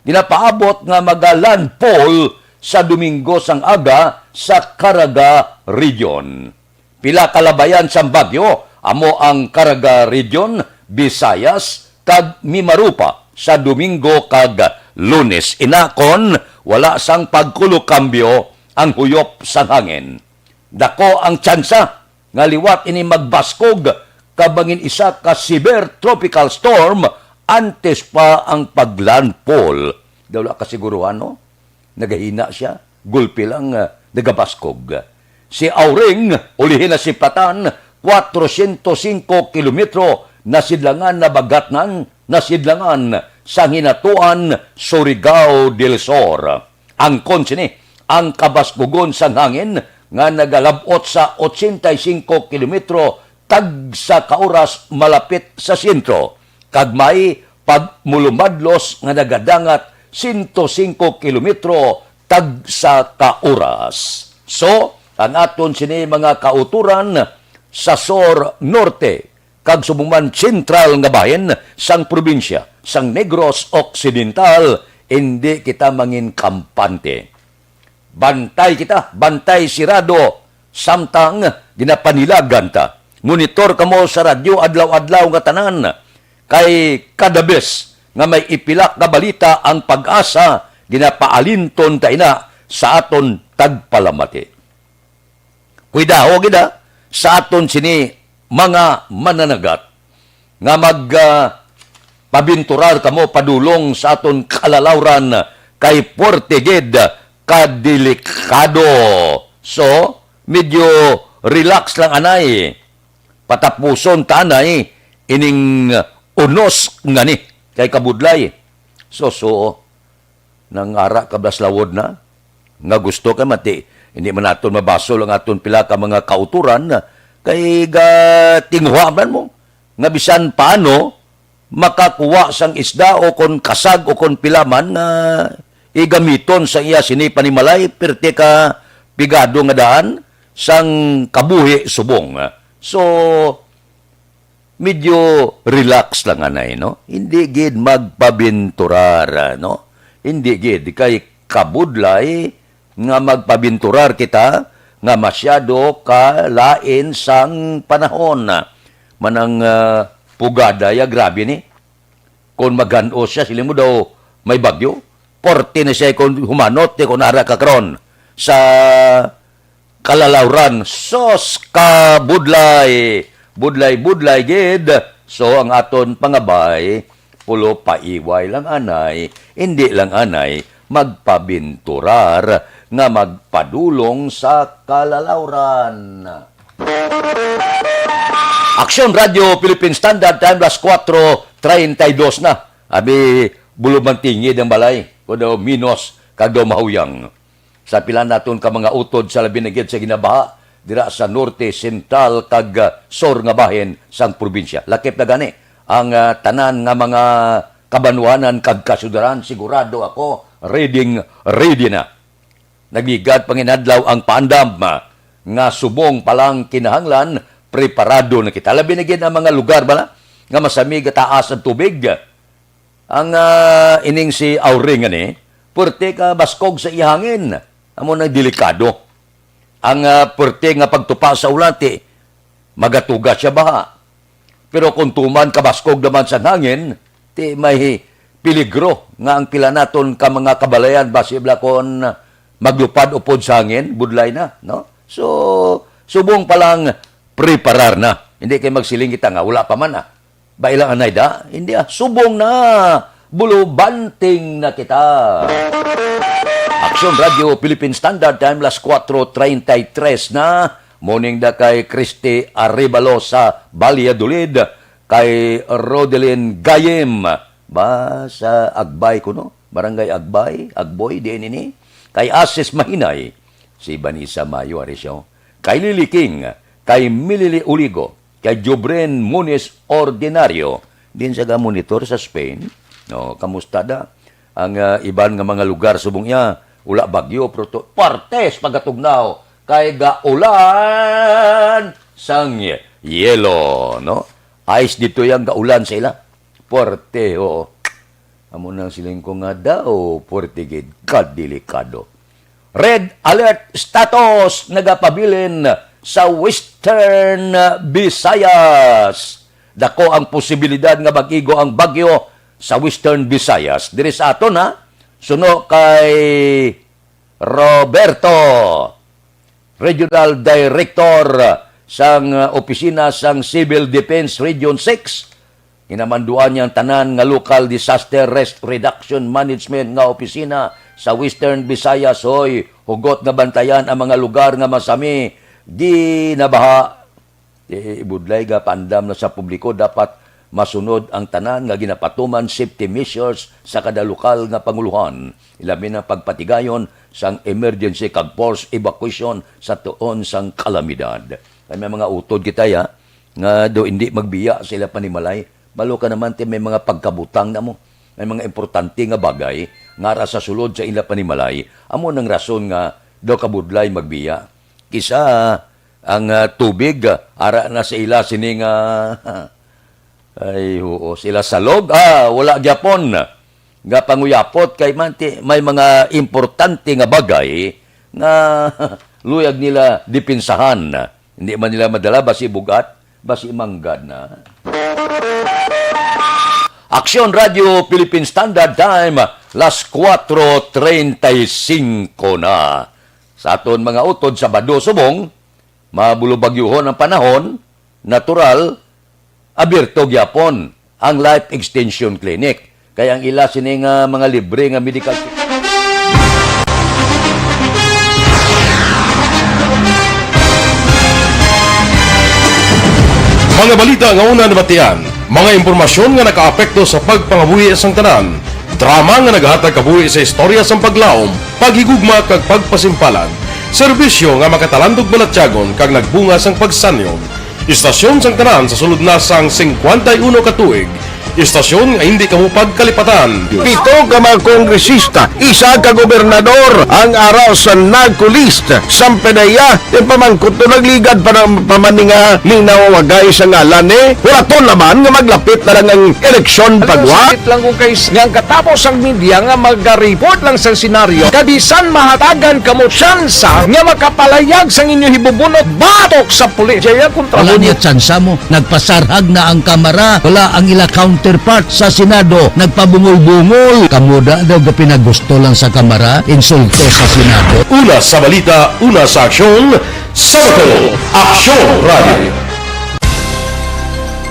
Ginapaabot nga maga-landfall sa Domingo sang aga sa Caraga Region. Pila ka labayan sang bagyo amo ang Caraga Region, Visayas, kag Mimaropa sa Domingo kag Lunes. Inakon, wala sang pagkulokambyo ang huyop sang hangin. Dako ang tsansa nga liwat ini magbaskog ka bangin isa ka severe tropical storm antes pa ang pag-landfall. Daw wala kasiguruhan, no? Nagahina sia, gulpi lang, ah, nagabaskog. Si Auring, ulihi na si Patan, kwatrosyentos singko kilometro, nasidlangan, nabagatnan, nasidlangan sa hinatuan, Surigao del Sur. Angkon sini, ang kabaskugon sang hangin nga nagalab-ot sa ochenta y cinco kilometro tagsa ka oras malapit sa sentro, kag may pagmulumadlos nga nagadangat sento singko kilometro tagsa ka oras. So, ang aton sini mga kauturan sa sur norte kag subong man sentral nga bahin sang probinsya sang Negros Occidental, indi kita mangin kampante. Bantay kita, bantay sirado, samtang ginapanilagan ta. Monitor kamo sa radyo adlaw-adlaw nga tanan, kay kada bes nga may ipilak nga balita ang PAGASA, ginapaalinton ta ina sa aton tagpalamati. Kuidaho gid, ha, sa aton sini mga mananagat nga mag, ah, pabinturar kamo padulong sa aton kalalawran kay puwerte gid ka delikado. So, medyo relax lang anay. Patapuson ta anay ining unos ngani kay kabudlay. So, so, nangara ka blaslawod na nga gusto kay mati, hindi man naton mabasol ang aton pila ka mga kauturan kay gatinguha man mo nga bisan paano makakuha sang isda o kon kasag o kon pila man nga igamiton sa iya sini panimalay, pirti ka pigado nga daan sang kabuhi subong. So, medyo relax lang anay, no? Hindi gid magpabinturar, no? Hindi gid kay kabudlay nga magpabinturar kita nga masyado ka lain sang panahon. Manang, ah, pugada ya, grabe ni. Kon magan-os siya, siling mo daw may bagyo. Porte na siya kon humanot, di kon ara ka karon sa kalalawran. Sos ka budlay! Budlay-budlay gid. So, ang aton pangabay, pulo paiway lang anay, hindi lang anay, magpabinturar nga magpadulong sa kalalawran. Aksyon Radio Philippine Standard Time, las kuwatro treinta y dos na. Abi, bulo man tingid ang balay. Kung daw minos, kag daw mahuyang. sa pila naton ka mga utod, sa labi na gid sa ginabaha dira sa norte, sentral, kag, ah, sur nga bahin sang probinsya. Lakip na gani ang, ah, tanan nga mga kabanwanan kag kasudaran. Sigurado ako, ready, ready na. Nagligad panginadlaw ang paandam, ah, nga subong pa lang kinahanglan, preparado na kita. Labi na gid ang mga lugar bala nga masami gataas ang tubig. Ang, ah, ining si Auring ani, puwerte ka baskog sa iya hangin. Amo nang delikado. Ang, ah, puwerte nga pagtupa sa ulan, ti magatuga siya baha. Pero kung tuman kabaskog naman sang hangin, ti may peligro nga ang pila naton ka mga kabalayan basi bala kon maglupad upod sa hangin, budlay na, no? So, subong pa lang preparar na. Hindi kay magsiling kita nga wala pa man, ah. Ba ilang anay da? Hindi, ah. Subong na. Bulubanting na kita. Aksyon Radio Philippine Standard Time, las kuwatro treinta y tres na. Morning da kay Christy Arevalo sa Valladolid, kay Rodelyn Gayem ba sa Agbay kuno? Barangay Agbay, Agboy, diin ini? Kay Asis Mahinay, si Vanessa Mayo, ari siya. Kay Lily King, kay Milili Uligo, kay Jubren Munis Ordinario, din sa ga monitor sa Spain. No, kamusta da? Ang, ah, iban nga mga lugar subong iya, wala bagyo, pero to, parte sa pagatugnaw, kay gaulan sang yelo, no? Ice dito yang gaulan sa ila. Puwerte, oo. Amo nang siling ko nga daw, puwerte gid, kadelikado. Red alert status nagapabilin sa Western Visayas. Dako ang posibilidad nga mag-igo ang bagyo sa Western Visayas. Diri sa aton, ha? Suno kay Roberto, Regional Director sang, uh, Opisina sang Civil Defense Region six. Ginamanduan niya ang tanan nga Local Disaster Risk Reduction Management nga opisina sa Western Visayas. Hoy, hugot nga bantayan ang mga lugar nga masami ginabaha. Ibudlay nga paandam na sa publiko, dapat masunod ang tanan nga ginapatuman safety measures sa kada lokal nga panguluhan, ilabi na pagpatigayon sang emergency kag forced evacuation sa tuon sang kalamidad. Kay may mga utod kita, ya, nga daw hindi magbiya sa ila panimalay. Balo ka naman, ti may mga pagkabutang na mo. May mga importante nga bagay nga ara sa sulod sa ila panimalay. Amo nang rason nga daw kabudlay magbiya. Kisa ang, ah, tubig, ah, ara na sa ila sini nga, ay, oo, sila salog, ah, wala gyapon nga panguyapot kay man ti-, may mga importante nga bagay nga luyag nila depensahan. Hindi man nila madala, basi bugat, basi manggad na. Aksyon Radio Philippine Standard Time, las kuwatro treinta y cinco na. Sa aton mga utod, Sabado subong, mabulubagyuhon ang panahon, natural, abierto gyapon ang Life Extension Clinic. Kay ang ila sini nga mga libre nga medical Mga balita nga una nabatian, mga impormasyon nga nakaapekto sa pagpangabuhi sang tanan, drama nga nagahatag kabuhi sa istorya sang paglaom, paghigugma kag pagpasimpalan, serbisyo nga makatalandog balatyagon kag nagbunga sang pagsanyon. Istasyon sang tanan sa sulod na sang singkwenta y uno ka tuig. Istasyon nga hindi kamo pagkalipatan. Pito ka mga kongresista, isa ka gobernador ang ara sa NAGCO list. Sampe na iya, yung pamangkot to nagligad pa ng pamaninga ning nawawagay sa ngalan ni. Wala to naman nga maglapit na lang ang eleksyon pagwa. Sakit lang kung kay nga ang katapos ang media nga maga-report lang sa senaryo. Kabisan mahatagan kamo tsansa nga makapalayag sang inyo hibubunot batok sa pulis. Jaya kontra Wala mo. Niya tsansa mo. Nagpasarhag na ang Kamara. Wala ang ila counterpart sa Senado. Nagpabungol-bungol. Kamo da daw gapinagusto lang sa Kamara. Insulto sa Senado. Una sa balita, una sa aksyon, sa Bato, Aksyon Radio.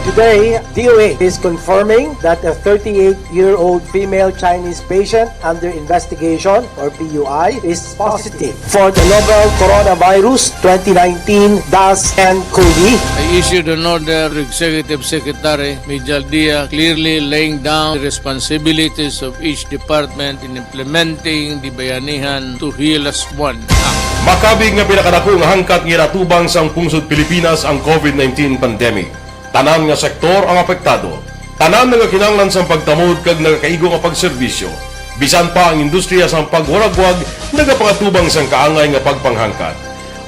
Today, D O H is confirming that a thirty-eight-year-old female Chinese patient under investigation, or P U I, is positive for the novel coronavirus twenty nineteen dash N cov. I issued an order to Executive Secretary Mijal Dia, clearly laying down the responsibilities of each department in implementing the Bayanihan to Heal Us One Act. Makabig nga pinakadako nga hangkat nga ginatubang sang pungsod Pilipinas ang COVID nineteen pandemic. Tanan nga sektor ang apektado. Tanan nagakinahanglan sang pagtamod kag nagakaigo nga pagserbisyo. Bisan pa ang industriya sang pagwaragwag nagapangatubang sang kaangay nga pagpanghangkat.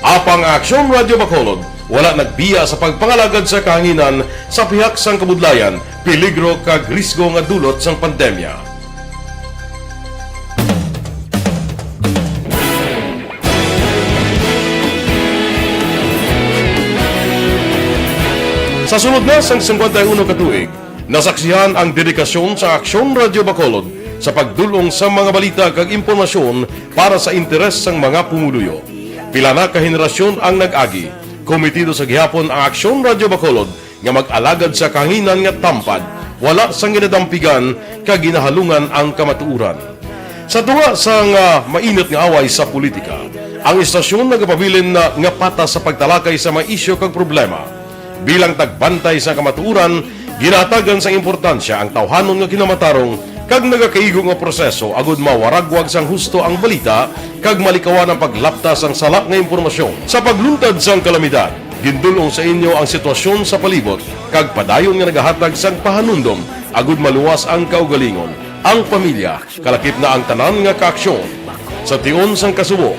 Apang ang Aksyon Radyo Bacolod wala nagbiya sa pagpangalagad sa kahanginan sa pihak sang kabudlayan, peligro kag risgo nga dulot sang pandemya. Sa sulod na sang singkwenta y uno ka tuig, nasaksihan ang dedikasyon sa Aksyon Radyo Bacolod sa pagdul-ong sa mga balita kag impormasyon para sa interes sang mga pumuluyo. Pila na ka henerasyon ang nag-agi. Komitido sa gihapon ang Aksyon Radyo Bacolod nga mag-alagad sa kahanginan nga tampad, wala sang ginadampigan kag ginahalungan ang kamatuoran. Sa tunga sang, ah, mainit nga away sa politika, ang istasyon nagapabilin na nga patas sa pagtalakay sa mga isyu kag problema. Bilang tagbantay sa kamatuoran, ginahatagan sang importansya ang tawhanon nga kinamatarong kag nagakaigo nga proseso agud mawaragwag sang husto ang balita kag malikawan ang paglapta sang sala nga impormasyon. Sa pagluntad sang kalamidad, gindul-ong sa inyo ang sitwasyon sa palibot kag padayon nga nagahatag sang pahanumdom agud maluwas ang kaugalingon, ang pamilya, kalakip na ang tanan nga kaaksyon. Sa tion sang kasubo,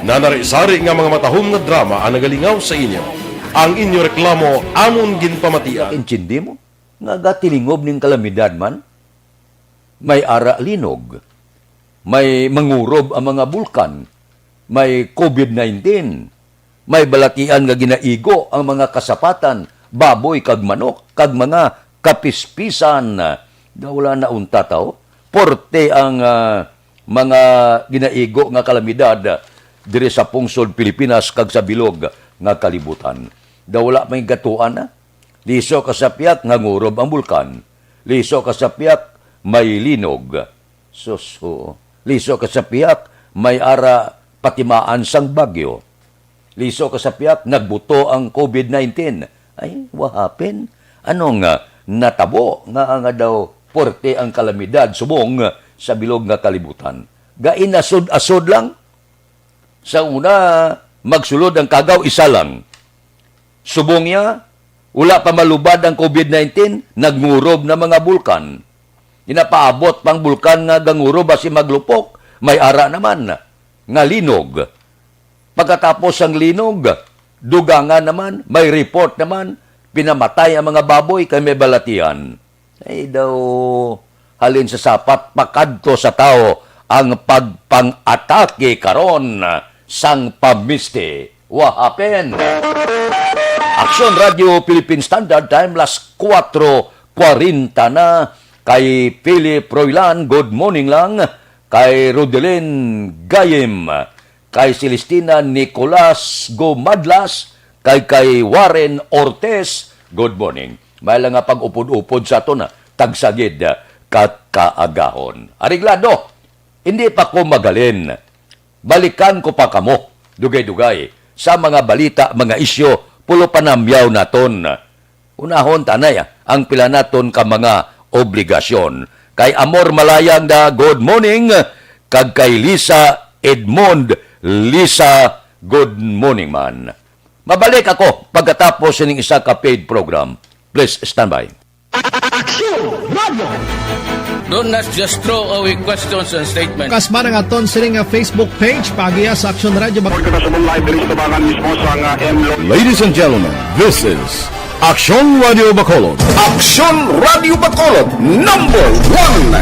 nanari-sari nga mga matahom nga drama ang nagalingaw sa inyo. Ang inyo reklamo amon ginpamatian. Intindi mo nga gatilingob ning kalamidad man? May ara linog, may mangurob ang mga bulkan, may COVID nineteen, may balatian nga ginaigo ang mga kasapatan, baboy kag manok, kag mga kapispisan. Daw wala na unta taw, porte ang, ah, mga ginaigo nga kalamidad diri sa pungsod Pilipinas kag sa bilog nga kalibutan. Daw wala may gatuan na. Liso ka sa piyak, nangurob ang bulkan. Liso ka sa piyak, may linog. Sus, oo. Liso ka sa piyak, may ara patimaan sang bagyo. Liso ka sa piyak, nagbuto ang COVID nineteen. Ay, what happened? Ano nga natabo nga, nga daw porte ang kalamidad subong sa bilog nga kalibutan? Gainasod-asod lang. Sa una, magsulod ang kagaw, isa lang. Subong niya, wala pa malubad ang COVID nineteen, nagmurob na mga bulkan. Ginapaabot pang bulkan nga gangurob basi maglupok, may ara naman nga linog. Pagkatapos sang linog, dugangan naman, may report naman, pinamatay ang mga baboy kay may balatian. Ay daw, halin sa sapat pakadto sa tawo ang pagpang-atake karon sang pamisti. What happened? Aksyon Radio Philippine Standard Time, las kuwatro kwarenta na. Kay Philip Roylan, good morning lang. Kay Rodelin Gayim, kay Celestina Nicolas Gumadlas, kay, kay Warren Ortiz, good morning. May lang nga pag-upod-upod sa aton, ha, tagsagid, ah, ka-, kaagahon. Areglado, hindi pa ko magalin. Balikan ko pa kamo, dugay-dugay, sa mga balita, mga isyu, pulo panamyaw naton. Unahon ta anay ang pila naton ka mga obligasyon. Kay Amor Malayang da, good morning. Kag kay Lisa Edmond, Lisa, good morning man. Mabalik ako pagkatapos sining isa ka paid program. Please stand by. Aksyon Radio. Don't not just throw away questions and statements. Kasma ang aton sining nga Facebook page, paagiha sa Aksyon Radio Bak- Report ko na sa live diri sa Tabangan mismo sa nga M Lo- Ladies and gentlemen, this is Aksyon Radio Bacolod. Aksyon Radio Bacolod, number one.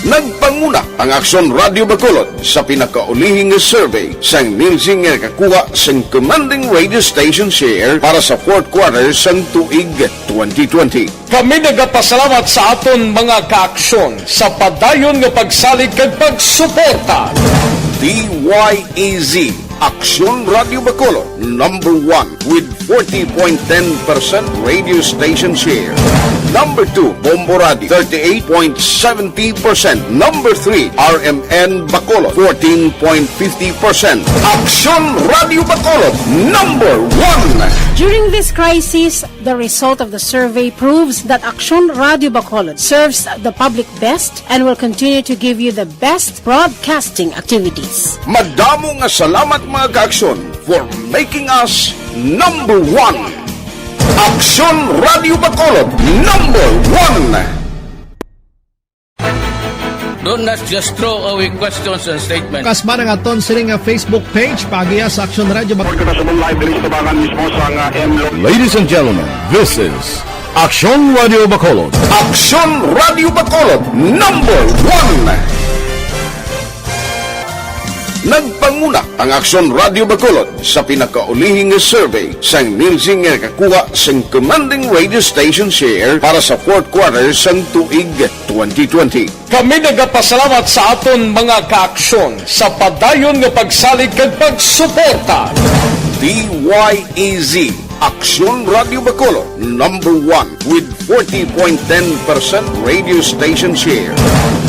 Nagpanguna ang Aksyon Radio Bacolod sa pinakaulihi nga survey sang Nielsen nga nakakuha sang commanding radio station share para sa fourth quarter sang tuig twenty twenty. Kami nagapasalamat sa aton mga kaaksyon sa padayon nga pagsalig kag pagsuporta. D Y E Z Aksyon Radio Bacolod, number one with forty point ten percent radio station share. Number two, Bombo Radio, thirty-eight point seventy percent. Number three, R M N Bacolod, fourteen point fifty percent. Aksyon Radio Bacolod, number one. During this crisis, the result of the survey proves that Aksyon Radio Bacolod serves the public best and will continue to give you the best broadcasting activities. Madamo nga salamat, mga ka-Aksyon, for making us number one. Aksyon Radio Bacolod, number one. Do not just throw away questions and statements. Kasma nga aton sini nga Facebook page, paagiha sa Aksyon Radio Bak- Report ko na sa mga live diri sa Tabangan mismo sa nga M Lo- Ladies and gentlemen, this is Aksyon Radio Bacolod. Aksyon Radio Bacolod, number one. Nagpanguna ang Aksyon Radio Bacolod sa pinakaulihi nga survey sang Nielsen nga nakakuha sang commanding radio station share para sa fourth quarter sang tuig twenty twenty. Kami nagapasalamat sa aton mga ka-Aksyon sa padayon nga pagsalig kag pagsuporta. D Y E Z, Aksyon Radio Bacolod, number one with forty point ten percent radio station share.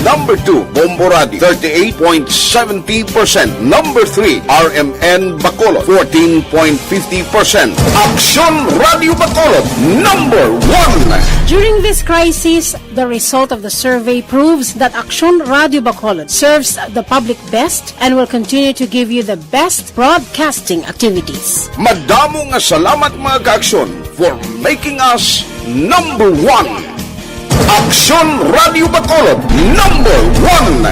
Number two, Bombo Radio, thirty-eight point seventy percent. Number three, R M N Bacolod, fourteen point fifty percent. Aksyon Radio Bacolod, number one. During this crisis, the result of the survey proves that Aksyon Radio Bacolod serves the public best and will continue to give you the best broadcasting activities. Madamo nga salamat, mga ka-Aksyon, for making us number one. Aksyon Radio Bacolod, number one.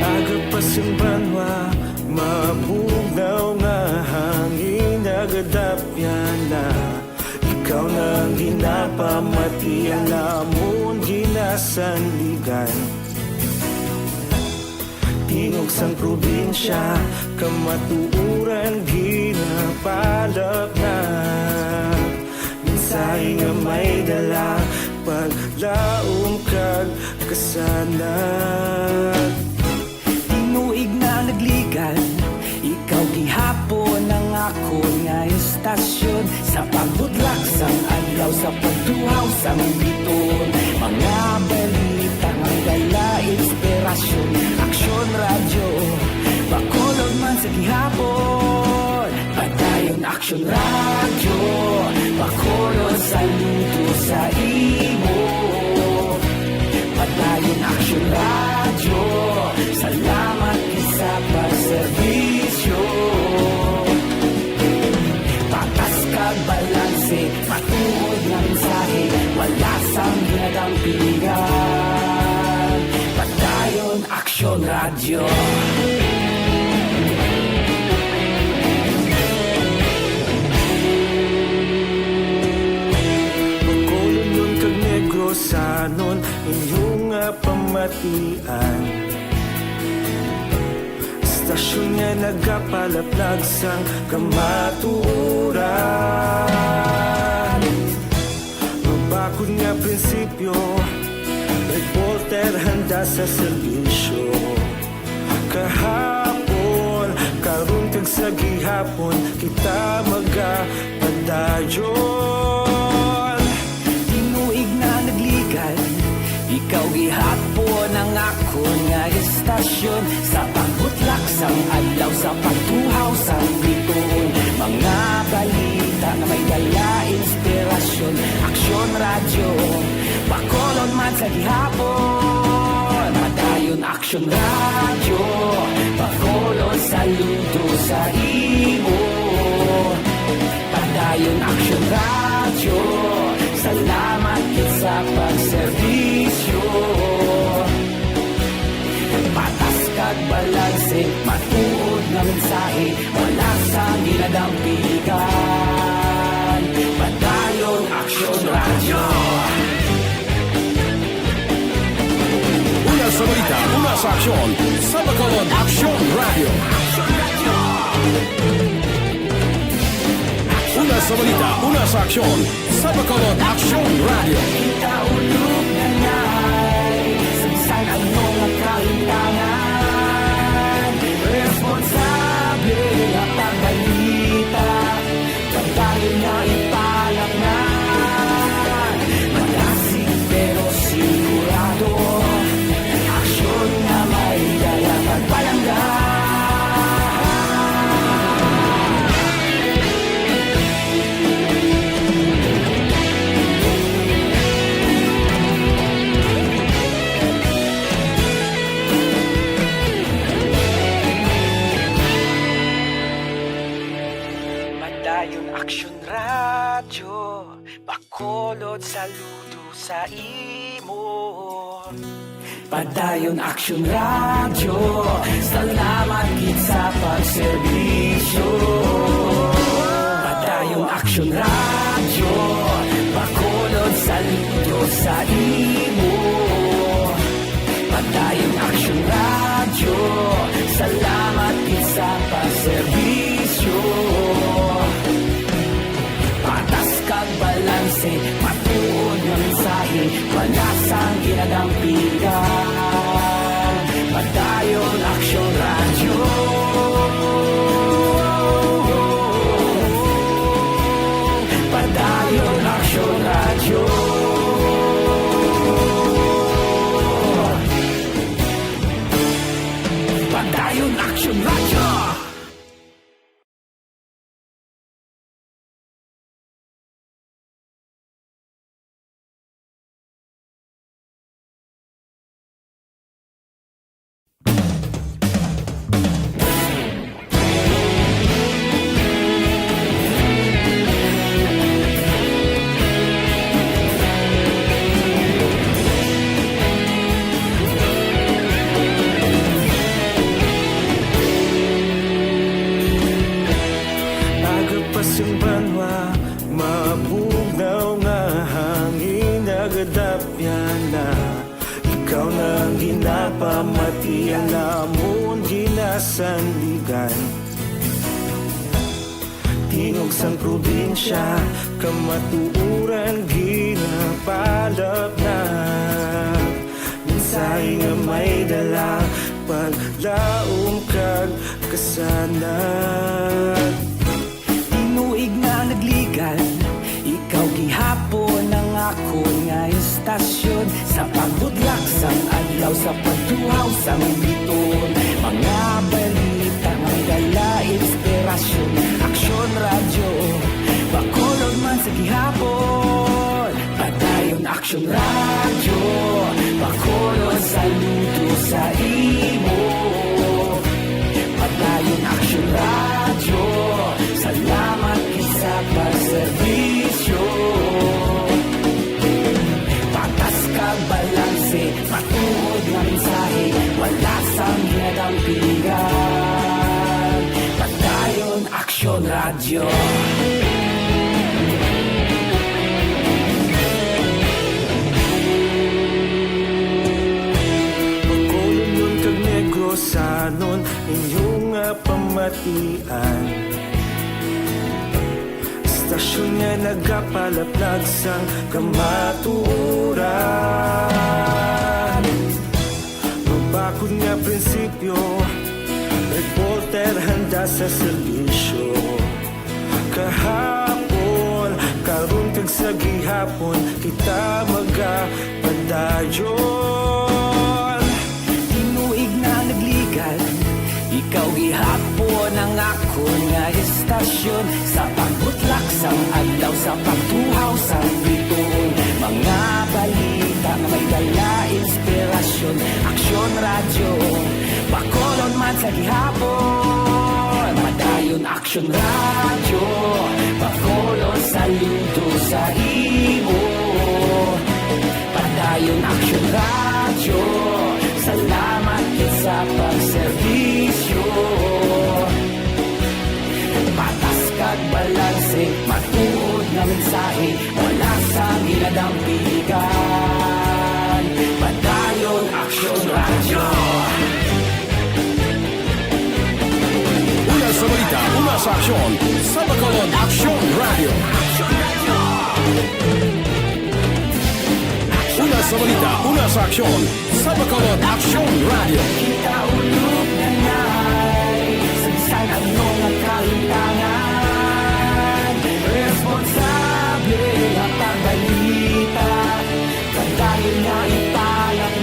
Aga pa sing banwa, mabugnaw nga hangin, nagadapyan na. Ikaw na ang ginapamatian namon, ginasandigan. Tingog sang probinsya, kamatuoran ginapalapnag. Mensahe nga may dala, paglaom kag kasanag. Tinuig na nagligan, ikaw gihapon ang akon nga istasyon. Sa pagbutlak sang adlaw, sa pagtuhaw sang biton, mga balita nga dala inspirasyon. Aksyon Radyo Bacolod man sa gihapon. Padayon Aksyon Radyo Bacolod, saludo sa imo. Padayon Aksyon Radyo, salamat gid sa pagserbisyo. Patas kag balanse, matuod nga mensahe, wala sang ginadampigan. Padayon Aksyon Radyo. Bacolodnon kag Negrosanon, inyo nga pamatian. Istasyon nga nagapalaplag sang kamatuoran. Mabakod nga prinsipyo, reporter handa sa serbisyo. Kahapon, karon kag sa gihapon, kita magapadayon. Tinuig na nagligan, ikaw gihapon ang akon nga istasyon. Sa pagbutlak sang adlaw, sa pagtuhaw sang biton, mga balita nga may dala inspirasyon. Aksyon Radyo Bacolod man sa gihapon. Padayon Aksyon Radyo Bacolod, saludo sa imo. Padayon Aksyon Radyo, salamat gid sa pagserbisyo. Patas kag balanse, matuod nga mensahe, wala sang ginadampigan. Padayon Aksyon Radyo. Una sa balita, Aksyon sa Bacolod Aksyon Radio. Una sa balita, una sa aksyon sa Bacolod Aksyon Radio. Kita ulog na ngay, saysay ang mga kahintangan. Responsable nga pagbalita, pagdayon nga ipalatnan. Malasig pero sigurado, aksyon nga may dala pagpalangga. Padayon Aksyon Radyo, Bacolod, saludo sa imo. Padayon Aksyon Radyo, salamat gid sa pagserbisyo. Padayon Aksyon Radyo, Bacolod, saludo sa imo. Padayon Aksyon Radyo, salamat gid sa pagserbisyo. Patas kag balanse, matuod nga mensahe, wala sang ginadampigan. Padayon Aksyon Radyo. Padayon Aksyon Radyo. Padayon Aksyon Radyo. Aga pa sing banwa, mabugnaw nga hangin, nagadapyan na. Ikaw na ang ginapamati, ang amon ginasandigan. Tingog sang probinsya, kamatuoran ginapalapnag. Mensahe nga may dala, paglaom kag kasanag. Tinuig nga nagligad, ikaw gihapon ang akon nga istasyon. Sa pagbudlak sang adlaw, sa pagtuhaw sang bituon, mga balita nga may dala inspirasyon. Aksyon Radyo, Bacolod man sa gihapon. Padayon Aksyon Radyo, Bacolod, saludo sa imo. Padayon Aksyon Radyo, salamat gid sa pagserbisyo. Patas kag balanse, matuod nga mensahe, wala sang ginadampigan. Padayon Aksyon Radyo. Bacolodnon kag Negrosanon, inyo nga pamatian. Istasyon nga nagapalaplag sang kamatuoran. Mabakod nga prinsipyo, reporter handa sa serbisyo. Kahapon, karon kag sa gihapon, kita magapadayon. Tinuig na nagligad, ikaw gihapon ang akon nga istasyon. Sa pagbutlak sang adlaw, sa pagtuhaw sang bituon, mga balita nga may dala inspirasyon. Aksyon Radyo, Bacolod man sa gihapon. Padayon Aksyon Radyo, Bacolod, saludo sa imo. Padayon Aksyon Radyo, salamat gid sa pagserbisyo. Patas kag balanse, matuod nga mensahe, wala sang ginadampigan. Padayon Aksyon Radyo. Sa Bacolod Aksyon Radio. Una sa balita, una sa aksyon. Sa Bacolod Aksyon Radio. Kita ulog na ngay, saysay ang mga kahintangan. Responsable ang pagbalita. Pagdahil nga ipalaknan,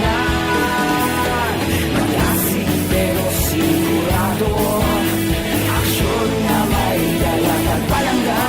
malasig pero sigurado. Aksyon nga may dala kag palangga.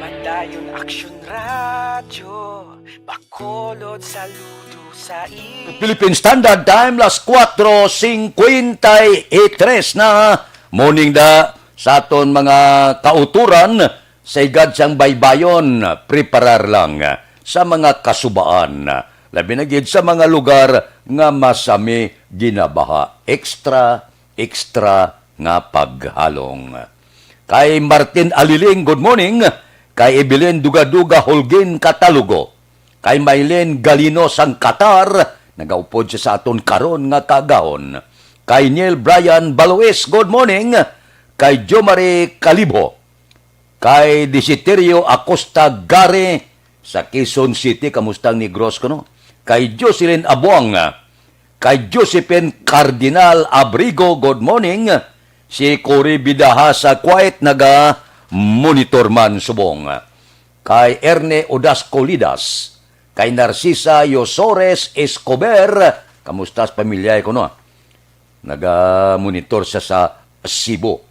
Padayon Aksyon Radyo, Bacolod, saludo sa iyo. Philippine Standard Time, las cuatro cincuenta y tres na. Morning da sa aton mga kauturan sa higad sang baybayon, preparar lang sa mga kasubaan, labi na gid sa mga lugar nga masami ginabaha. Extra, extra nga paghalong. Kay Martin Aliling, good morning. Kay Evelyn Dugaduga Holguin Catalugo. Kay Mylene Galino sang Qatar, nagaupod siya sa aton karon nga kaagahon. Kay Neil Brian Balois, good morning. Kay Jomari Calibho. Kay Desiterio Acosta Gare sa Quezon City, kamusta ang Negros kuno? Kay Jocelyn Abuang, kay Josephine Cardinal Abrigo, good morning. Si Cory Bidaha sa Kuwait, naga-monitor man subong. Kay Erne Odasco Lidas, kay Narcisa Yosores Escobar, kamusta sa pamilya, kuno? Naga-monitor siya sa Cebu.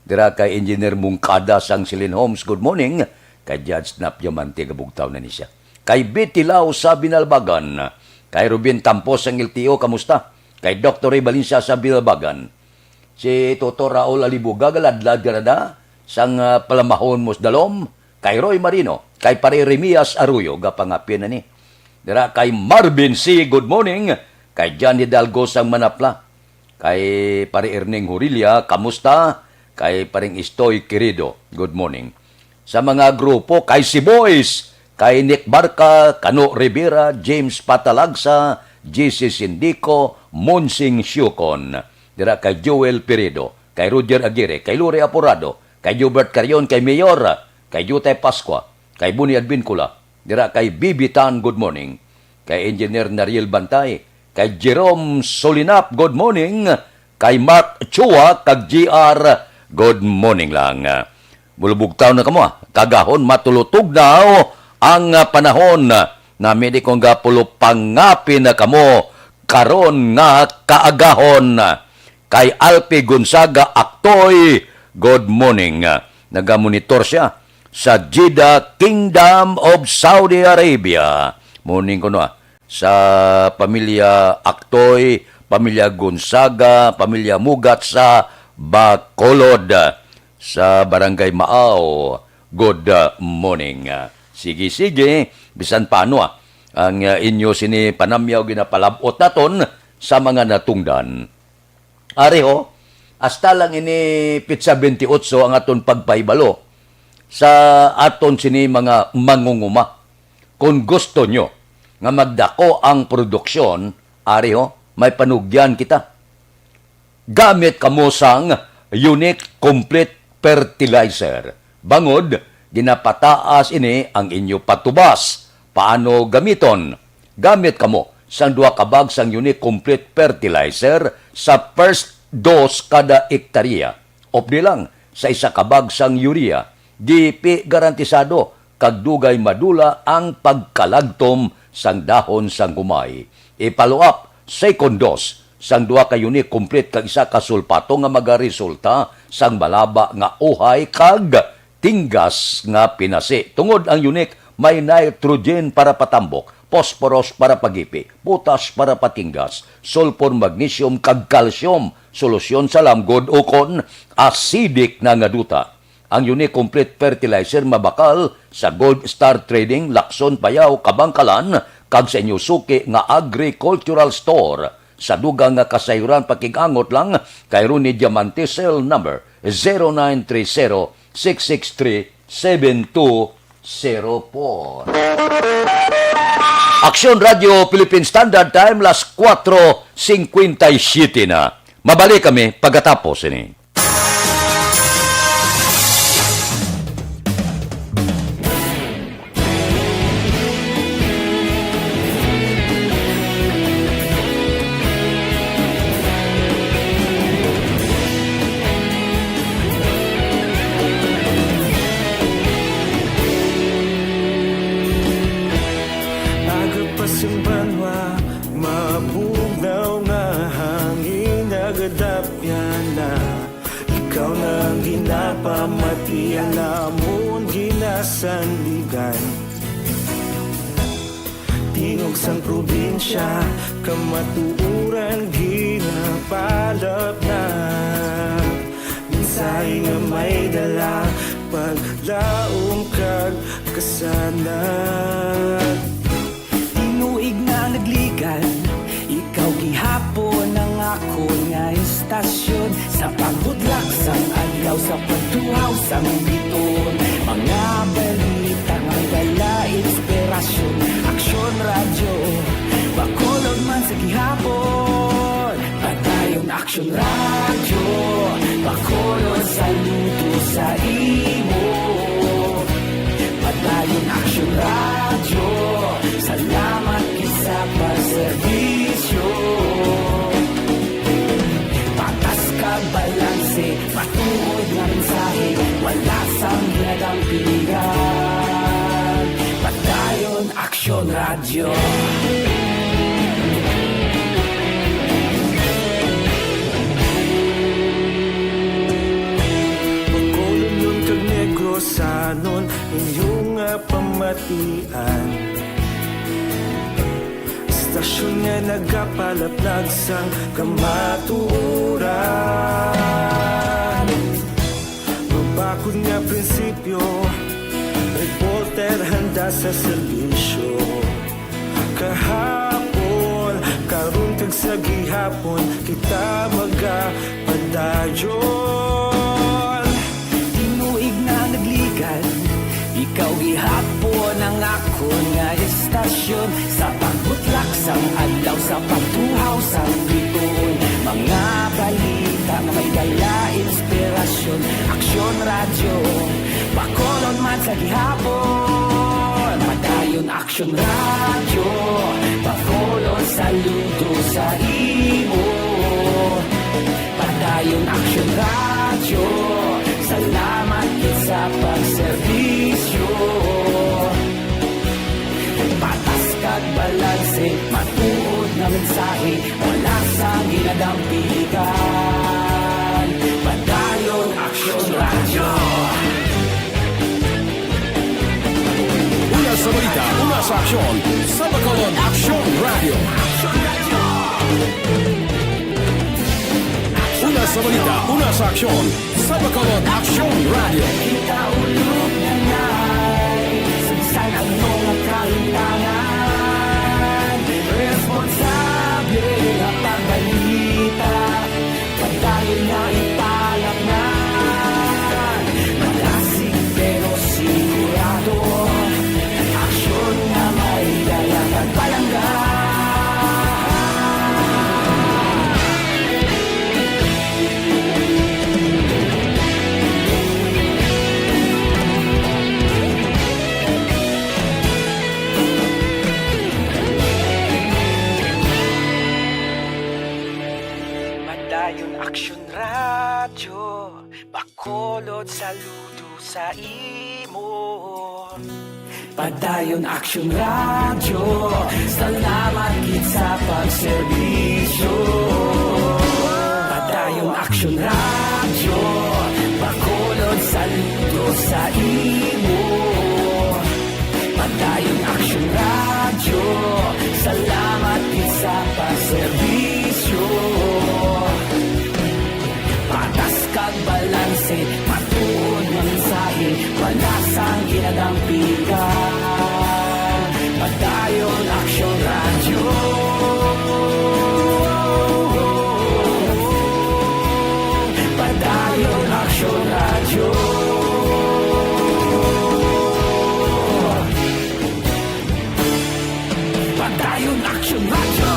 Dira kay Engineer Mungkada sang Silin Homes, good morning. Kay Judge Nap Diamante, gabugtaw na ni siya. Kay Betty Lau sa Binalbagan. Kay Ruben Tampos sang L T O, kamusta? Kay Doctor Ray Valencia sa Binalbagan. Si Toto Raul Alibuga, galadlad ka na da, sang, ah, Palamahon, Musdalom, kay Roy Marino, kay Pare Remias Arroyo, gapangapin na ni. Dira kay Marvin C, good morning, kay John Hidalgo sang Manapla, kay Pare Erning Hurilla, kamusta? Kay Paring Istoy Querido, good morning. Sa mga grupo, kay Si Boys, kay Nick Barca, Kano Rivera, James Patalagsa, J C Sindico, Monsing Siucon. Dira kay Joel Peredo, kay Roger Aguirre, kay Lore Aporado, kay Gilbert Carion, kay Mayor, kay Jutay Pascua, kay Buni Advincula, dira kay Bibi Tan, good morning, kay Engineer Nariel Bantay, kay Jerome Solinap, good morning, kay Mark Chua, kag G R, good morning lang. Bulubugtaw na kamo, ah. Kagahon matulutugnaw ang, ah, panahon. Nami di kong gapulo pangapi na kamo karon nga kaagahon. Kay Alpi Gonzaga Aktoy, good morning. Nagamonitor siya sa Jeddah, Kingdom of Saudi Arabia. Morning kuno, ah. Sa pamilya Aktoy, pamilya Gonzaga, pamilya Mugat sa Bacolod, sa Barangay Maaw. Good, uh, morning. Uh, sige, sige, bisan paano, ah, ang, uh, inyo sini panamyaw ginapalab-ot naton sa mga natungdan. Ari ho, hasta lang ini petsa twenty-eight ang aton pagpahibalo sa aton sini mga mangunguma. Kung gusto nyo nga magdako ang produksyon, ari ho, may panugyan kita. Gamit kamo sang Unique Complete Fertilizer. Bangod, ginapataas ini ang inyo patubas. Paano gamiton? Gamit kamo sang duha ka bag sang Unique Complete Fertilizer sa first dose kada ektarya. Updi lang sa isa ka bag sang urea. Gipi garantisado kag dugay madula ang pagkalagtom sang dahon sang gumay. I-follow up, second dose sang duha ka Unique Complete kag isa ka sulpato nga magaresulta sang malaba nga uhay kag tinggas nga pinasi. Tungod ang Unique may nitrogen para patambok, phosphorus para pagipi, potas para patinggas, sulfur, magnesium, kag calcium, solusyon sa lamgod ukon acidic na nga duta. Ang Unique Complete Fertilizer mabakal sa Gold Star Trading, Lacson, Payao, Kabangkalan, kag sa inyo suki nga agricultural store. Sa dugang nga kasayuran, pakig-angot lang kay Ronnie Diamante, cell number zero nine three zero six six three seven two zero four. Aksyon Radio Philippine Standard Time, las kuwatro singkwenta y siyete na. Mabalik kami pagkatapos ini. Aga pa sing banwa, mabugnaw nga hangin, nagadapyan na. Ikaw na ang ginapamatian, amon ginasandigan. Tingog sang probinsya, kamatuoran ginapalapnag. Mensahe nga may dala, paglaom kag kasanag. Tinuig na nagligan, ikaw gihapon ang akon nga istasyon. Sa pagbudlak sang adlaw, sa pagtuhaw sang bituon, mga balita nga may dala inspirasyon. Aksyon Radyo, Bacolod man sa gihapon. Padayon Aksyon Radyo, Bacolod, saludo sa imo. Padayon Aksyon Radyo, salamat gid sa pagserbisyo. Patas kag balanse, matuod nga mensahe, wala sang ginadampigan. Padayon Aksyon Radyo. Bacolodnon kag Negrosanon, inyo nga pamatian. Istasyon nga nagapalaplag sang kamatuoran. Mabakod nga prinsipyo, reporter handa sa serbisyo. Kahapon, karon, kag sa gihapon, kita magapadayon. Tinuig na nagligan, ikaw gihapon ang akon nga istasyon. Sa pagbutlak sang adlaw, sa pagtuhaw sang bituon, mga balita nga may dala inspirasyon. Aksyon Radyo, Bacolod man sa gihapon. Padayon Aksyon Radyo, Bacolod, saludo sa imo. Padayon Aksyon Radyo, salamat gid sa pagserbisyo. Patas kag balanse, matuod nga mensahe, wala sang ginadampigan. Padayon Aksyon Radyo. Una sa balita, una sa aksyon, sa Bacolod Aksyon Radyo. Una sa balita, una sa aksyon, sa Bacolod Aksyon Radyo. Kita ulog na nay, sa bisan ano nga kahimtangan, responsable nga pagbalita. Padayon nga ipalapnan, malasig pero sigurado, aksyon nga may dala kag palangga. Padayon Aksyon Radyo, Bacolod, saludo sa imo. Padayon Aksyon Radyo, salamat gid sa pagserbisyo. Padayon Aksyon Radyo, Bacolod, saludo sa imo. Padayon Aksyon Radyo, salamat gid sa pagserbisyo. Patas kag balanse, matuod nga mensahe, wala sang ginadampigan. Padayon Aksyon Radyo. Padayon Aksyon Radyo.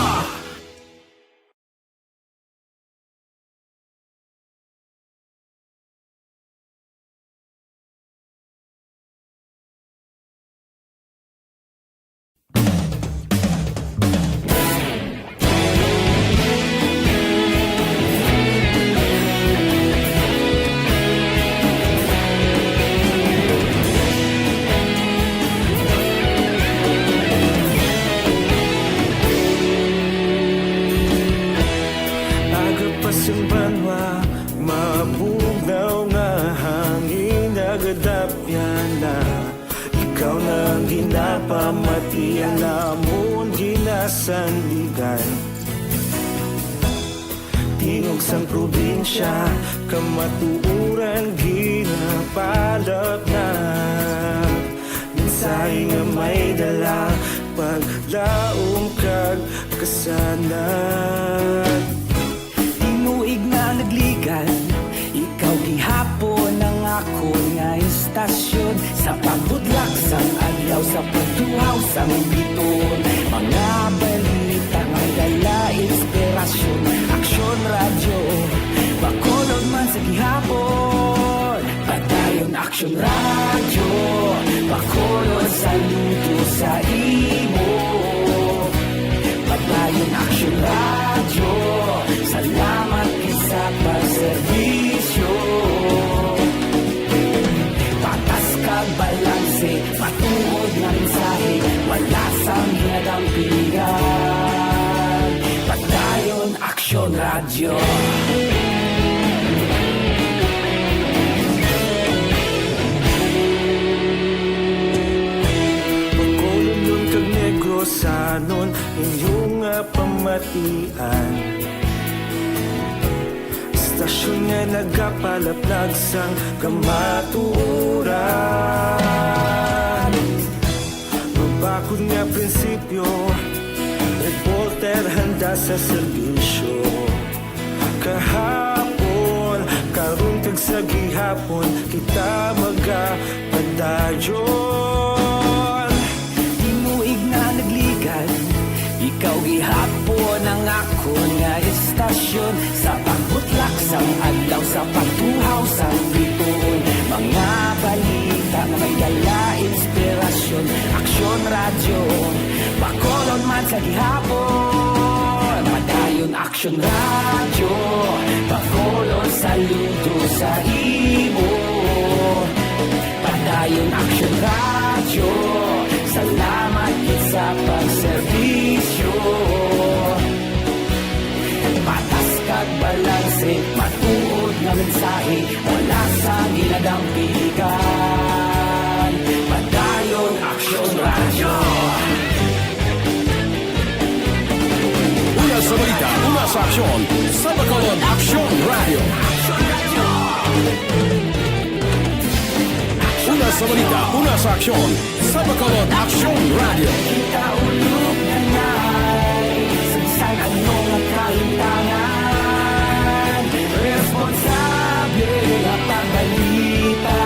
Aga pa sang banwa, mabugnaw nga hangin, nagadapyan na. Ikaw na ang ginapamati, ang amon ginasandigan. Tingog sang probinsya, kamatuoran ginapalatnat. Mensahe nga may dala, paglaom kag kasanag. Tinuig nga nagligan, ikaw gihapon ang akon nga istasyon. Sa pagbudlak sang adlaw, sa pagtuhaw sang bituon, mga balita nga dala inspirasyon. Aksyon Radyo, Bacolod man sa gihapon. Padayon Aksyon Radyo, Bacolod, saludo sa imo. Padayon Aksyon Radyo, salamat gid sa pagserbisyo. Patas kag balanse, matuod nga mensahe, wala sang ginadampigan. Padayon Aksyon Radyo. Bacolodnon kag Negrosanon, inyo nga pamatian. Istasyon nga nagapalaplag sang kamatuoran. Mabakod nga prinsipyo, reporter handa sa serbisyo. Kahapon, karon kag sa gihapon, kita magapadayon. Tinuig nga nagligan, ikaw gihapon ang akon nga istasyon. Sa pagbutlak sang adlaw, sa pagtuhaw sang bituon, mga balita nga may dala inspirasyon. Aksyon Radyo, Bacolod man sa gihapon. Padayon Aksyon Radyo, Bacolod, saludo sa imo. Padayon Aksyon Radyo, salamat gid sa pagserbisyo. Patas kag balanse, matuod nga mensahe, wala sang ginadampigan. Padayon Aksyon Radyo. Una sa balita, una sa aksyon, sa Bacolod Aksyon Radyo. Una sa balita, una sa aksyon, sa Bacolod Aksyon Radyo. Kita ulog na nai, sa ano nga kalimtangan, responsable nga pagbalita,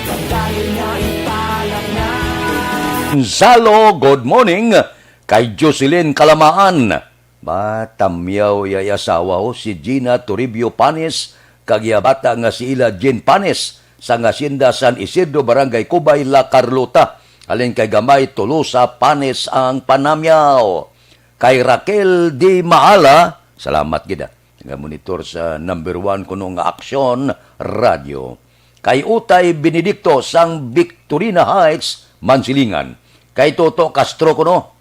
pagdayon nga ipalatngan. Zalo, good morning. Kay Jocelyn Kalamaan. Ba, tamyaw iya, iya asawa, ho, si Gina Toribio Panes, kag iya bata nga si Ila Jean Panes, sang Hacienda San Isidro, Barangay Cubay, La Carlota. Halin kay Gamay Tolosa Panes ang panamyaw. Kay Raquel Di Maala, salamat gid, ah, nga monitor sa number one kuno nga Aksyon Radyo. Kay Utay Benedicto sang Victorina Heights, Mansilingan. Kay Toto Castro kuno,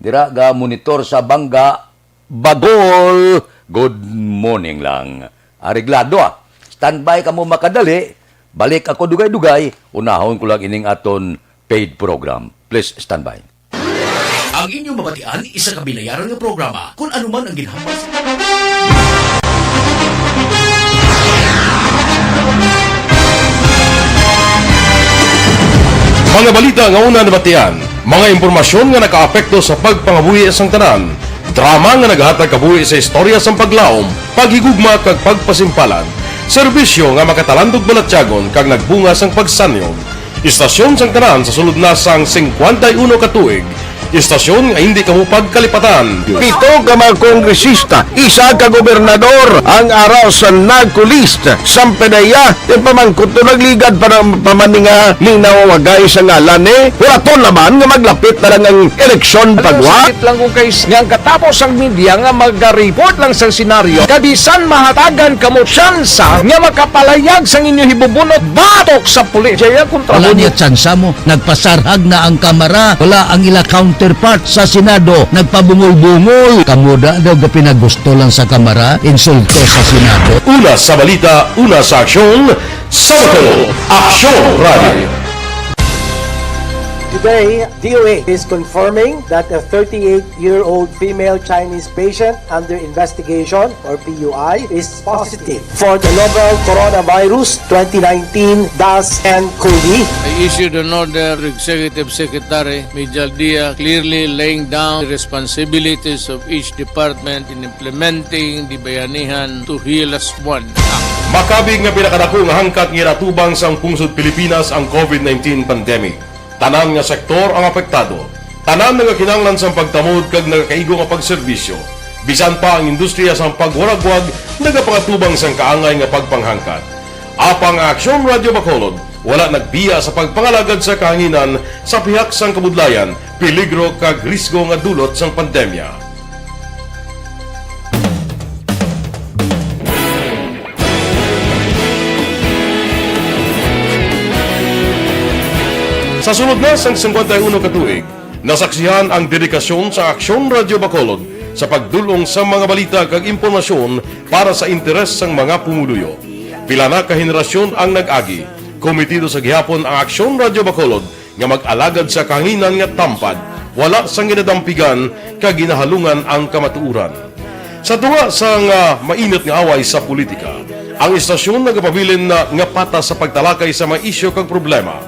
dira ga monitor sa Banga, Bagol. Good morning lang. Areglado, ah. Standby kamo makadali. Balik ako dugay-dugay. Unahon ko lang ining aton paid program. Please standby. Ang inyong mabatian, isa ka binayaran nga programa. Kung ano man ang ginhambal sa Mga balita nga una nabatian, mga impormasyon nga nakaapekto sa pagpangabuhi sang tanan, drama nga naghatag kabuhi sa istorya sang paglaom, paghigugma kag pagpasimpalan. Serbisyo nga makatalandog balatyagon kag nagbunga sang pagsanyog. Istasyon sang tanan sa sulod na sang singkwenta y uno ka tuig. Istasyon nga hindi kamo pagkalipatan. Pito ka mga kongresista, isa ka gobernador ang ara sa NAGCO list. Sampanaya, ti pamangkot to nagligad para pamaninga linawagay sa ngalan ni. Wala to naman nga maglapit na lang ang eleksyon pagwa. Sakit lang kung kay nga ang katapos ang media nga magariport lang sa senaryo, kabisan mahatagan kamo tsansa nga makapalayag sang inyo hibubunot batok sa pulis. Jaya kontra Wala mo niya tsansa mo. Nagpasarhag na ang Kamara. Wala ang ila counterpart sa Senado. Nagpabungol-bungol. Kamo da daw gapinagusto lang sa Kamara, insulto sa Senado. Una sa balita, una sa aksyon, sa Bacolod, Aksyon Radio. Today, D O A is confirming that a thirty-eight-year-old female Chinese patient under investigation, or P U I, is positive for the novel coronavirus twenty nineteen dash N COVID. I issued an order to Executive Secretary Mijal Dia, clearly laying down the responsibilities of each department in implementing the Bayanihan to Heal As One Act. Makabig nga pinakadako nga hangkat nga ginatubang sang pungsod Pilipinas ang COVID nineteen pandemic. Tanan nga sektor ang apektado. Tanan nagakinahanglan sang pagtamod kag nagakaigo nga pagserbisyo. Bisan pa ang industriya sang pagwaragwag nagapangatubang sang kaangay nga pagpanghangkat. Apang ang Aksyon Radyo Bacolod wala nagbiya sa pagpangalagad sa kahanginan sa pihak sang kabudlayan, peligro kag risgo nga dulot sang pandemya. Sa sulod na sang singkwenta y uno ka tuig, nasaksihan ang dedikasyon sa Aksyon Radyo Bacolod sa pagdul-ong sa mga balita kag impormasyon para sa interes sang mga pumuluyo. Pila na ka henerasyon ang nag-agi, komitido sa gihapon ang Aksyon Radyo Bacolod nga mag-alagad sa kahanginan nga tampad, wala sang ginadampigan kag ginahalungan ang kamatuoran. Sa tunga sang, ah, mainit nga away sa politika, ang istasyon nagapabilin na nga patas sa pagtalakay sa mga isyu kag problema.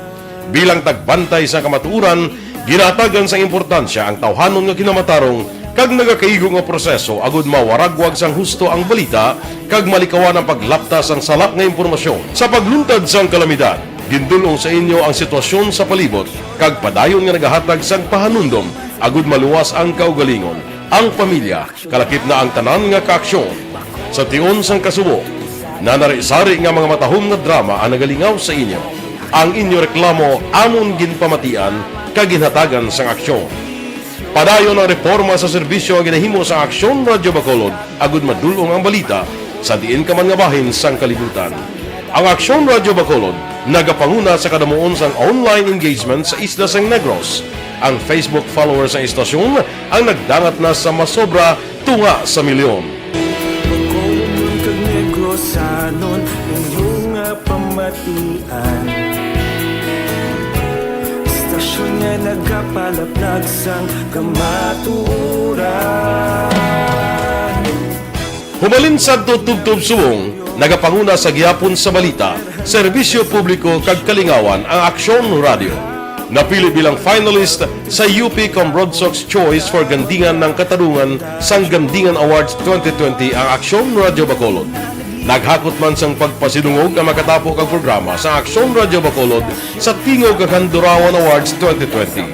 Bilang tagbantay sa kamatuoran, ginahatagan sang importansya ang tawhanon nga kinamatarong kag nagakaigo nga proseso agud mawaragwag sang husto ang balita kag malikawan ang paglapta sang sala nga impormasyon. Sa pagluntad sang kalamidad, gindul-ong sa inyo ang sitwasyon sa palibot kag padayon nga nagahatag sang pahanumdom agud maluwas ang kaugalingon, ang pamilya, kalakip na ang tanan nga kaaksyon. Sa tion sang kasubo, nanari-sari nga mga matahom nga drama ang nagalingaw sa inyo. Ang inyo reklamo amon ginpamatian kag ginhatagan sang aksyon. Padayon ang reporma sa serbisyo nga ginahimo sa Aksyon Radyo Bacolod agud madul-ong ang balita sa diin ka man nga bahin sang kalibutan. Ang Aksyon Radyo Bacolod nagapanguna sa kadamuon sang online engagement sa isla sang Negros. Ang Facebook followers sang istasyon ang nagdangat na sa masobra tunga sa milyon. Bacolodnon kag Negrosanon, inyo nga pamatian. Istasyon nga nagapalaplag sang kamatuoran. Humalin sadto tubtob subong, nagapanguna sa gihapon sa balita, serbisyo publiko kag kalingawan ang Aksyon Radio. Napili bilang finalist sa U P Cambronsox Choice for Gandingan ng Katarungan sang Gandingan Awards twenty twenty ang Aksyon Radio Bacolod. Naghakot man sang pagpasidungog ang makatapo kag programa sa Aksyon Radio Bacolod sa Tingog kag Handurawan Awards twenty twenty.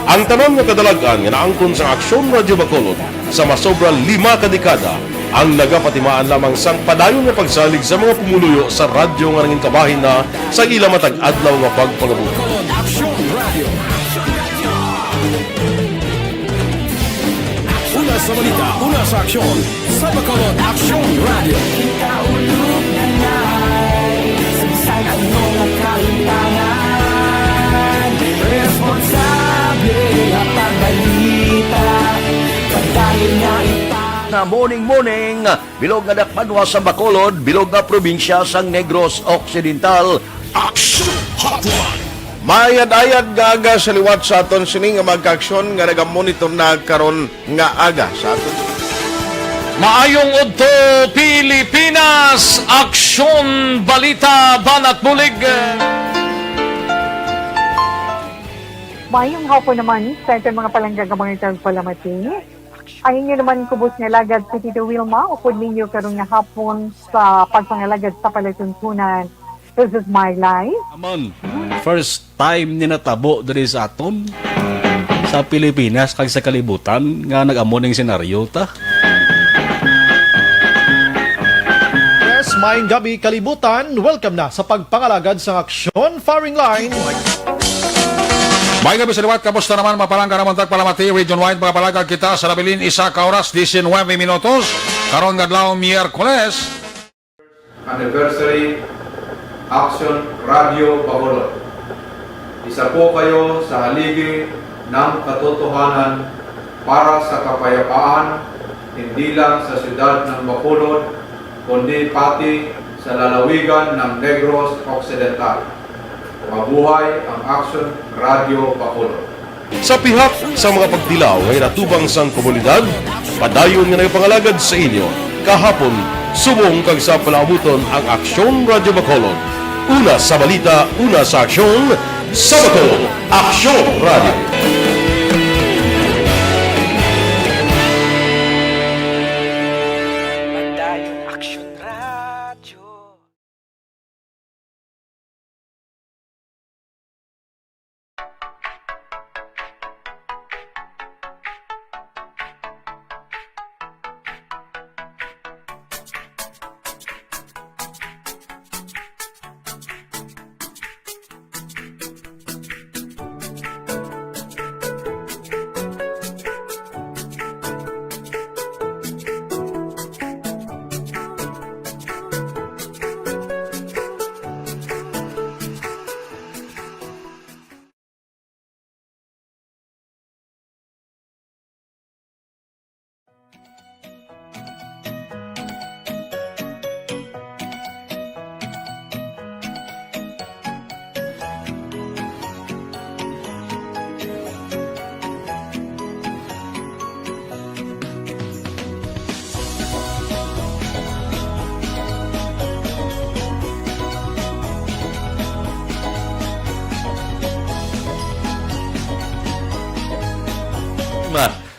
Ang tanan nga kadalag-an nga naangkon sang Aksyon Radio Bacolod sa masobra lima ka dekada ang nagapatimaan lamang sang padayon nga pagsalig sa mga pumuluyo sa radyo nga nangin kabahin na sa ila matag adlaw nga pagpangabuhi. Aksyon Radio. Una sa balita, una sa aksyon, sa Bacolod Aksyon Radio. Ikaulog na ngay, sa bisan ano nga kahimtangan, responsable nga pagbalita, padayon nga ipang- Nga morning, morning. Bilog nga dakbanwa sa Bacolod, bilog nga probinsya sang Negros Occidental. Action Hotline. Maayad-ayad nga aga sa liwat sa aton sini nga mga kaaksyon nga nagamonitor na karon nga aga sa aton. Maayong udto, Pilipinas! Aksyon, balita, banat bulig. Maayong hapon naman sa aton mga palangga nga mga nagpalamati. Ang inyo naman kubos nga alagad si Tito Wilma, upod ninyo karon nga hapon sa pagpangalagad sa palatuntunan. This is my life. Amon, first time ni natabo diri sa aton, sa Pilipinas kag sa kalibutan, nga nag-amo ning senaryo ta. Yes, maayong gabi, kalibutan. Welcome na sa pagpangalagad sang Aksyon Firing Line. May gabi sa liwat, kamusta naman? Mapalangga naman tagpalamati, region-wide, mga palagag kita sa nabilin, isa ka oras, diecinuebe minutos. Karon nga adlaw, Miyerkules. Anniversary, Action Radio Bacolod. Isa po kayo sa haligi ng katotohanan para sa kapayapaan, hindi lang sa siyudad ng Bacolod, kundi pati sa lalawigan ng Negros Occidental. Mabuhay ang Action Radio Bacolod. Sa pihak sa mga pagtilaw nga ginatubang sang komunidad, padayon nga nagapangalagad sa inyo kahapon, subong kag sa palaabuton ang Aksyon Radyo Bacolod. Una sa balita, una sa aksyon, sa Bacolod, Aksyon Radyo. Padayon Aksyon Radyo.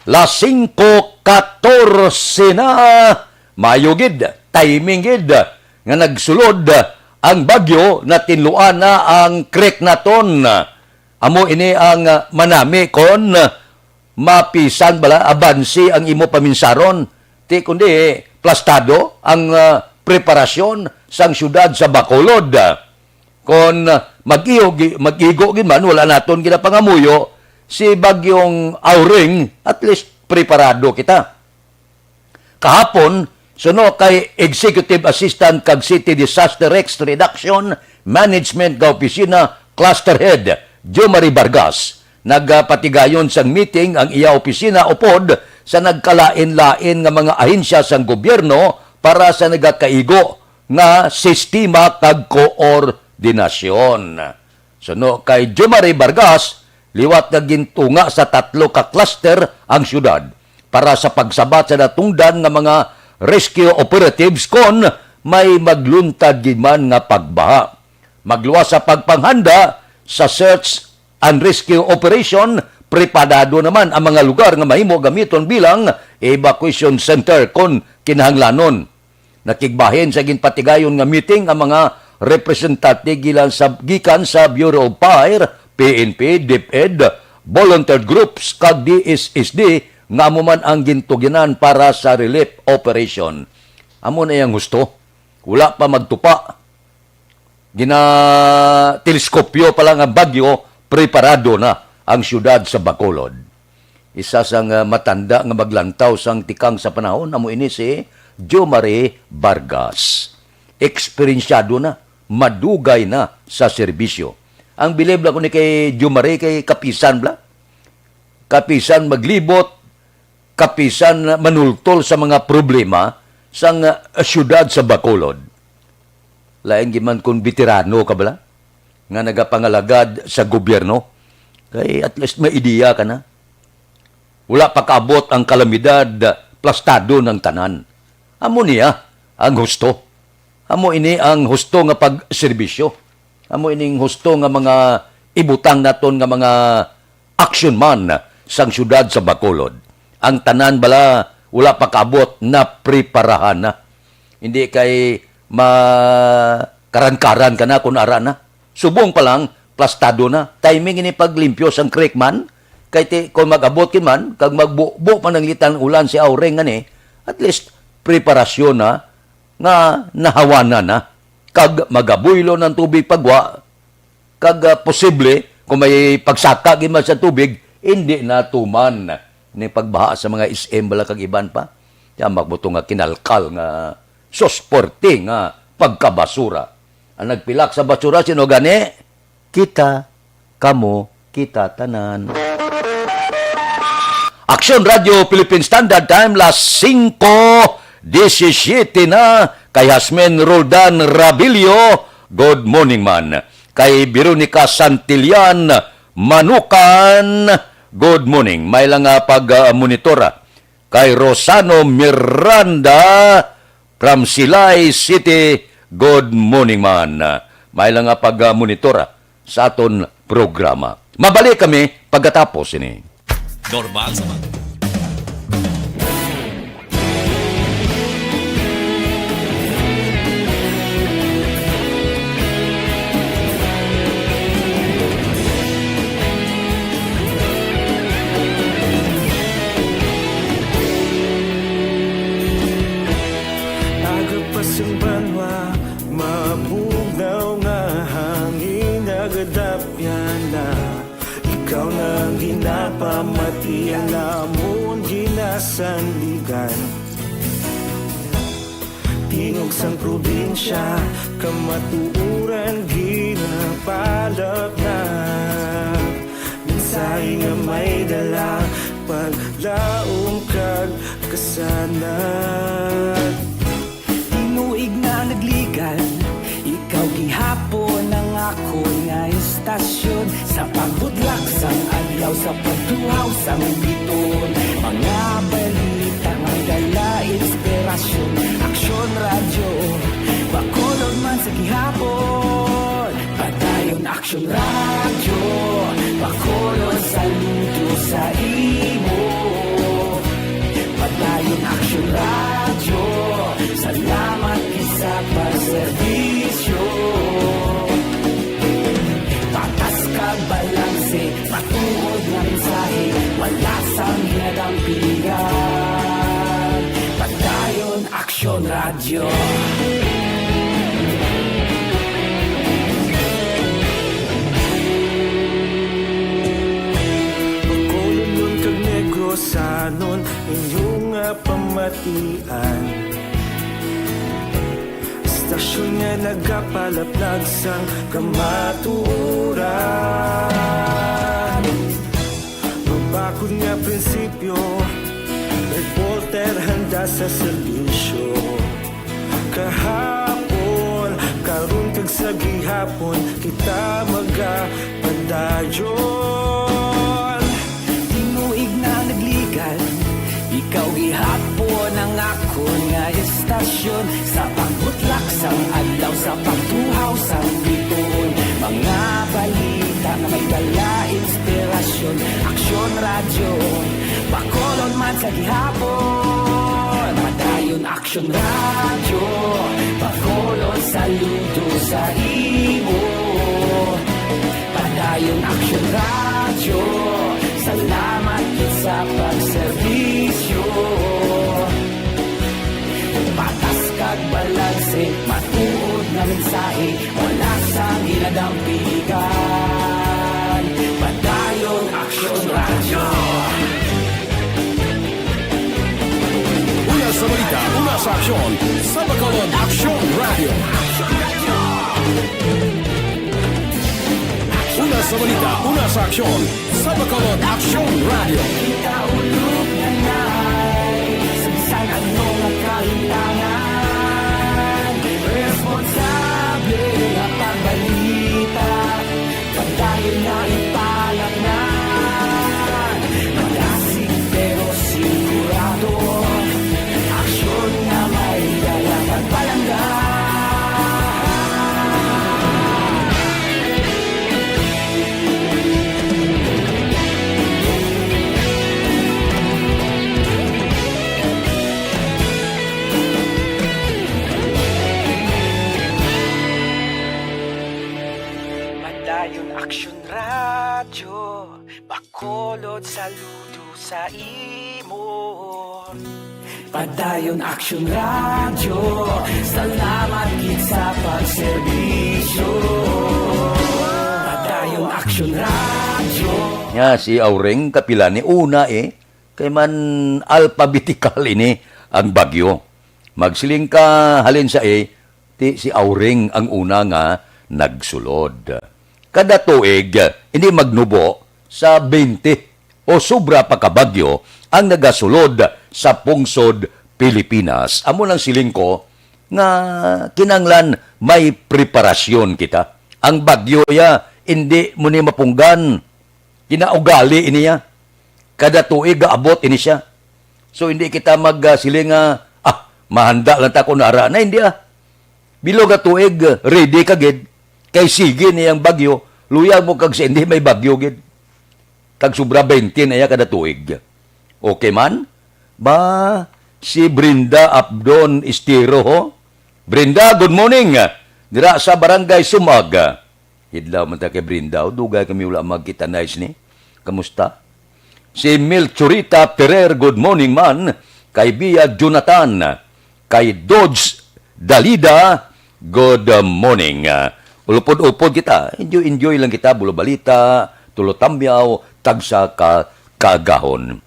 Las singko katorse na, maayo gid, timing gid, nga nagsulod ang bagyo, natinluan na ang creek naton. Amo ini ang, ah, manami kon mapisan bala, abansi ang imo paminsaron. Ti kundi plastado ang, ah, preparasyon sang siyudad sa Bacolod. Kon, ah, mag-igo, gi-, mag-igo gid man, wala naton ginapangamuyo si Bagyong Auring, at least preparado kita. Kahapon, suno kay Executive Assistant kag City Disaster Risk Reduction Management nga Opisina Cluster Head, Jo Marie Vargas, nagapatigayon sang meeting ang iya opisina upod sa nagkalain-lain nga mga ahensya sang gobyerno para sa nagakaigo nga sistema kag koordinasyon. Suno kay Jo Marie Vargas, liwat nga gintunga sa tatlo ka cluster ang siyudad para sa pagsabat sa natungdan nga mga rescue operatives kon may magluntad gid man nga pagbaha. Magluwas sa pagpanghanda sa search and rescue operation, preparado naman ang mga lugar nga mahimo gamiton bilang evacuation center kon kinahanglanon. Nakigbahin sa ginpatigayon nga meeting ang mga representante gilan sa, gikan sa Bureau of Fire, P N P, DepEd, volunteer groups, kag D S S D, nga amo man ang gintuginan para sa relief operation. Amo na yang husto. Wala pa magtupa. Gina-teleskopyo pa lang ang bagyo, preparado na ang siyudad sa Bacolod. Isa sang, ah, matanda nga maglantaw sang tikang sa panahon amo ini si Jo Marie Vargas. Eksperensyado na, madugay na sa serbisyo. Ang bilib lang ko ni kay Jo Marie kay kapisan bla. Kapisan maglibot, kapisan manultol sa mga problema sang, ah, siyudad sa Bacolod. Lain gid man kung veterano ka bala nga nagapangalagad sa gobyerno, kay at least may ideya ka na. Wala pa kaabot ang kalamidad, plastado ng tanan. Amo niya ang husto. Amo ini ang husto nga pagserbisyo. Amo ining husto nga mga ibutang naton nga mga action man sang siyudad sa Bacolod. Ang tanan bala wala pa kaabot, napreparahan na. Hindi kay makaran-karan ka na kung ara na. Subong pa lang, plastado na. Timing ini paglimpyo sang creek man. Kay ti, kung mag-abot gid man, kag magbubo pa nanglitan ulan si Auring ngani, at least preparasyon na nga nahawanan na. Kag magabuylo ng tubig pagwa, kag, ah, posible, kung may pagsaka gid man sa tubig, hindi na tuman ni pagbaha sa mga S M bala kag iban pa. Kaya magbuto nga kinalkal nga susporte nga pagkabasura. Ang nagpilak sa basura, sino gani? Kita, kamo, kita tanan. Aksyon Radio Philippine Standard Time, las singko disisiete na. Kay Hasmin Roldan Rabilio, good morning man. Kay Veronica Santillan Manukan, good morning. May lang nga pag-monitor kay Rosano Miranda from Silay City, good morning man. May lang nga pag-monitor sa aton programa. Mabalik kami pagkatapos ini. Normal sa mga Aga pa sang banwa, mabugnaw nga hangin nagadapyan na. Ikaw na ang ginapamati, ang amon ginasandigan. Tingog sang probinsya, kamatuoran ginapalapnag. Mensahe nga may dala, paglaom kag kasanag. Tinuig na nagligan, ikaw gihapon ang akon nga istasyon. Sa pagbutlak sang adlaw, sa pagtuhaw sang biton, mga balita nga dala inspirasyon. Aksyon Radyo, Bacolod man sa gihapon. Padayon Aksyon Radyo, Bacolod, saludo sa imo. Padayon Aksyon Radyo, salamat gid sa pagserbisyo. Patas kag balanse, matuod nga mensahe, wala sang ginadampigan. Padayon Aksyon Radyo. Bacolodnon kag Negrosanon, inyo nga pamatian. Istasyon nga nagapalaplag sang kamatuoran. Mabakod nga prinsipyo, reporter handa sa serbisyo. Kahapon, karon kag sa gihapon, kita magapadayon. Tinuig na nagligan, ikaw gihapon ang akon nga istasyon. Sa pagbutlak sang adlaw, sa pagtuhaw sang biton, mga balita nga may dala inspirasyon. Aksyon Radyo, Bacolod man sa gihapon. Padayon Aksyon Radyo, Bacolod, saludo sa imo. Padayon Aksyon Radyo, salamat gid sa pagserbisyo. Patas kag balanse, matuod nga mensahe, wala sang ginadampigan. Padayon Aksyon Radyo. Una sa balita, una sa aksyon, sa Bacolod Aksyon Radyo. Una sa balita, una sa aksyon, sa Bacolod Aksyon Radyo. Kita ulog na nay, sa bisan ano nga kahitangan, responsable nga pagbalita. Padayon na ipalaknag, magasig pero sigurado, aksyon nga may dala pagpalangga. Yun Action Radyo, Bacolod, saludo sa imo. Padayon Action Radyo, salamat gid sa pagserbisyo. Padayon Action Radyo. Nga si Auring, kapila ni una eh, kay man alphabetical ini ang bagyo. Magsiling ka halin sa A, ti si Auring ang una nga nagsulod. Kada tuig, hindi magnubo sa twenty o sobra pa ka bagyo ang nagasulod sa pungsod Pilipinas. Amo nang siling ko nga kinanglan may preparasyon kita. Ang bagyo ya, hindi mo ni mapunggan. Kinaugali ini ya. Kada tuig gaabot ini siya. So hindi kita mag, ah, siling nga, "Ah, mahanda lang ta kung nara na," hindi ah. Bilog nga tuig, ready ka gid. Kay sige ni ang bagyo, luyag mo kag sa hindi may bagyo gid. Kag sobra twenty na iya kada tuig. Okay man? Ba, si Brenda Abdon Estiro, ho? Brenda, good morning. Dira sa Barangay Sumag. Hidlaw man ta kay Brenda, o, dugay kami wala magkita, nice ni. Kamusta? Si Milchurita Ferrer, good morning man. Kay Bia Jonathan, kay Dodge Dalida, good morning. Ah, ulupod-upod kita. Enjoy-enjoy lang kita. Bulo balita, tulo tamyaw, tagsa ka kaagahon.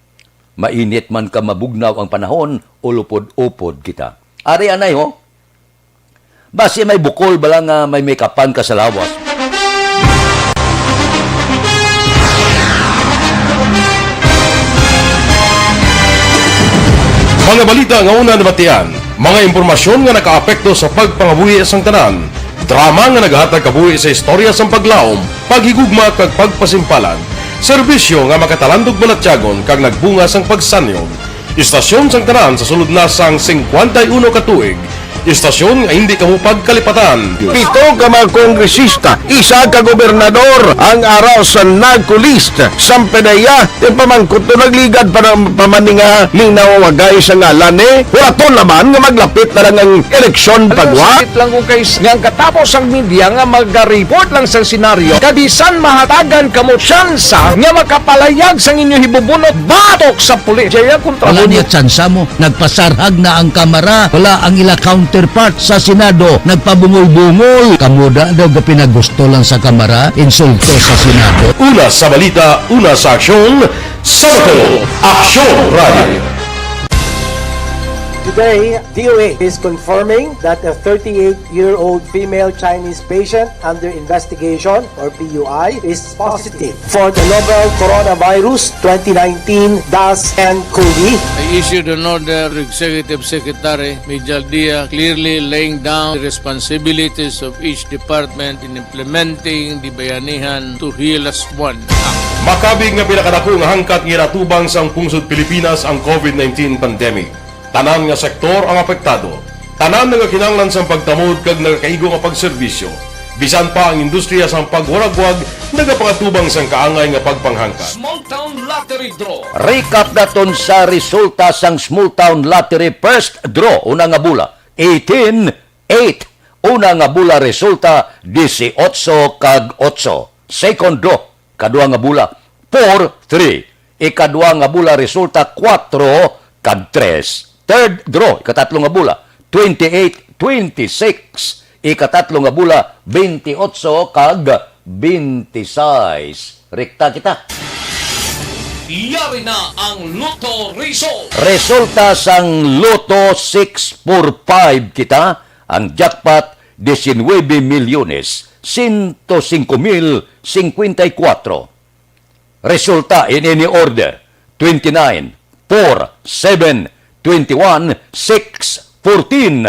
Mainit man ka mabugnaw ang panahon, ulupod-upod kita. Ari anay ho. Basi may bukol bala nga may make-upan ka sa lawas. Mga balita nga una nabatian, mga impormasyon nga nakaapekto sa pagpangabuhi sang tanan, drama nga nagahatag kabuhi sa istorya sang paglaom, paghigugma kag pagpasimpalan, serbisyo nga makatalandog balatyagon kag nagbunga sang pagsanyog. Istasyon sang tanan sa sulod na sang singkwenta y uno ka tuig. Istasyon nga hindi kamo pagkalipatan. Pito ka mga kongresista, isa ka gobernador ang ara sa NAGCO list. Sang PDEA, ti pamangkot to nagligad pa na, pa man ni nga ning nawawagay sa ngalan ni. Huraton naman nga maglapit na lang ang eleksyon. Alam mo, pagwa. Sakit lang kung kay s-, nga ang katapos ang media nga maga-report lang sa senaryo, kabisan mahatagan kamo tsansa nga makapalayag sang inyo hibubunot batok sa pulis. Jaya kontra. Wala mo niya tsansa mo. Nagpasarhag na ang Kamara. Wala ang ila counterpart sa Senado. Nagpabungol-bungol. Kamo da daw gapinagusto lang sa Kamara. Insulto sa Senado. Una sa balita, una sa aksyon, sa Bato, Aksyon Radio. Today, D O H is confirming that a thirty-eight-year-old female Chinese patient under investigation, or P U I, is positive for the novel coronavirus twenty nineteen dash N COVID. I issued an order to Executive Secretary Mijal Dia, clearly laying down the responsibilities of each department in implementing the Bayanihan to Heal Us One Act. Makabig nga pinakadako nga hangkat nga ginatubang sang pungsod Pilipinas ang COVID nineteen pandemic. Tanan nga sektor ang apektado. Tanan nagakinahanglan sang pagtamod kag nagakaigo nga pagserbisyo. Bisan pa ang industriya sang pagwaragwag nagapangatubang sang kaangay nga pagpanghangkat. Small Town Lottery Draw. Recap naton sa resulta sang Small Town Lottery First Draw, una nga bula, eighteen eight. Una nga bula resulta, dieciocho kag ocho. Second draw, kadua nga bula, four three. Ikadua nga bula resulta, kuwatro kag tres. Third draw, ikatatlo nga bula, twenty-eight twenty-six. Ikatatlo nga bula, bentiocho kag bentisais. Rekta kita. Yari na ang Lotto Result. Resulta sang Lotto six four five kita, ang jackpot, diecinuebe milyones, ciento cinco mil cincuenta y cuatro. Resulta in any order, twenty-nine, four, seven, twenty-one, six, fourteen.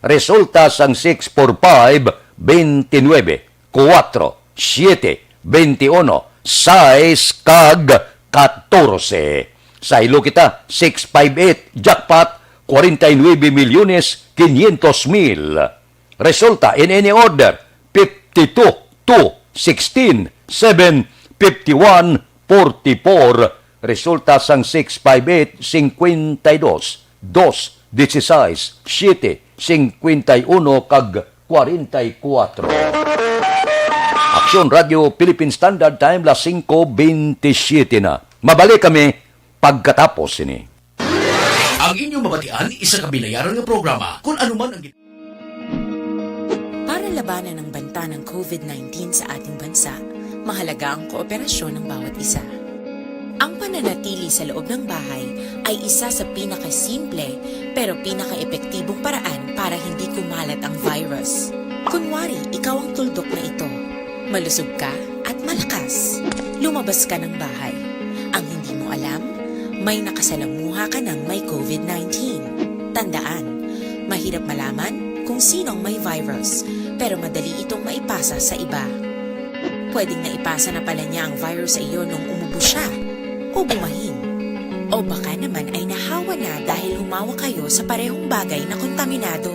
Resulta sang six four five, twenty-nine, kuwatro, siyete, twenty-uno, sais, kag katorse. Sa hilo kita, six five eight, jackpot, kwarenta y nuebe milyones quinientos mil. Resulta, in any order, fifty-two, two, sixteen, seven, fifty-one, forty-four. Resulta sang six five eight, cincuenta y dos, dos, dieciséis, siete, cincuenta y uno, kag kwarenta y kuwatro. Radyo Philippine Standard Time, las singko bentisiete na. Mabalik kami pagkatapos sini. Ang inyong mabatian, isa ka bilayaran nga programa. Kung ano man ang gin- Para labanan ang banta ng covid nineteen sa ating bansa, mahalaga ang kooperasyon ng bawat isa. Ang pananatili sa loob ng bahay ay isa sa pinakasimple pero pinakaepektibong paraan para hindi kumalat ang virus. Kunwari, ikaw ang tuldok na ito. Malusog ka at malakas. Lumabas ka ng bahay. Ang hindi mo alam, may nakasalamuha ka ng may covid nineteen. Tandaan, mahirap malaman kung sino ang may virus, pero madali itong maipasa sa iba. Pwedeng naipasa na pala niya ang virus sa iyo nung umubo siya o bumahin. O baka naman ay nahawa na dahil humawak kayo sa parehong bagay na kontaminado.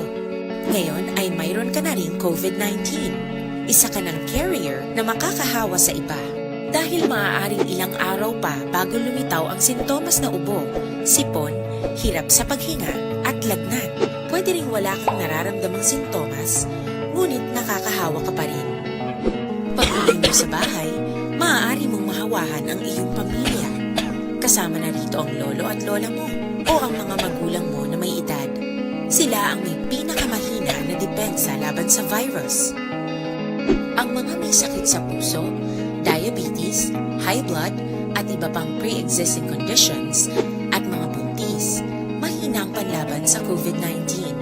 Ngayon ay mayroon ka na ring covid nineteen. Isa ka ng carrier na makakahawa sa iba. Dahil maaaring ilang araw pa bago lumitaw ang sintomas na ubo, sipon, hirap sa paghinga, at lagnat. Pwede ring wala kang nararamdamang sintomas, ngunit nakakahawa ka pa rin. Pag-uwi mo sa bahay, maaari mong mahawahan ang iyong pamilya. Kasama na rito ang lolo at lola mo o ang mga magulang mo na may edad. Sila ang may pinakamahina na depensa laban sa virus. Ang mga may sakit sa puso, diabetes, high blood, at iba pang pre-existing conditions, at mga buntis, mahina ang panlaban sa covid nineteen.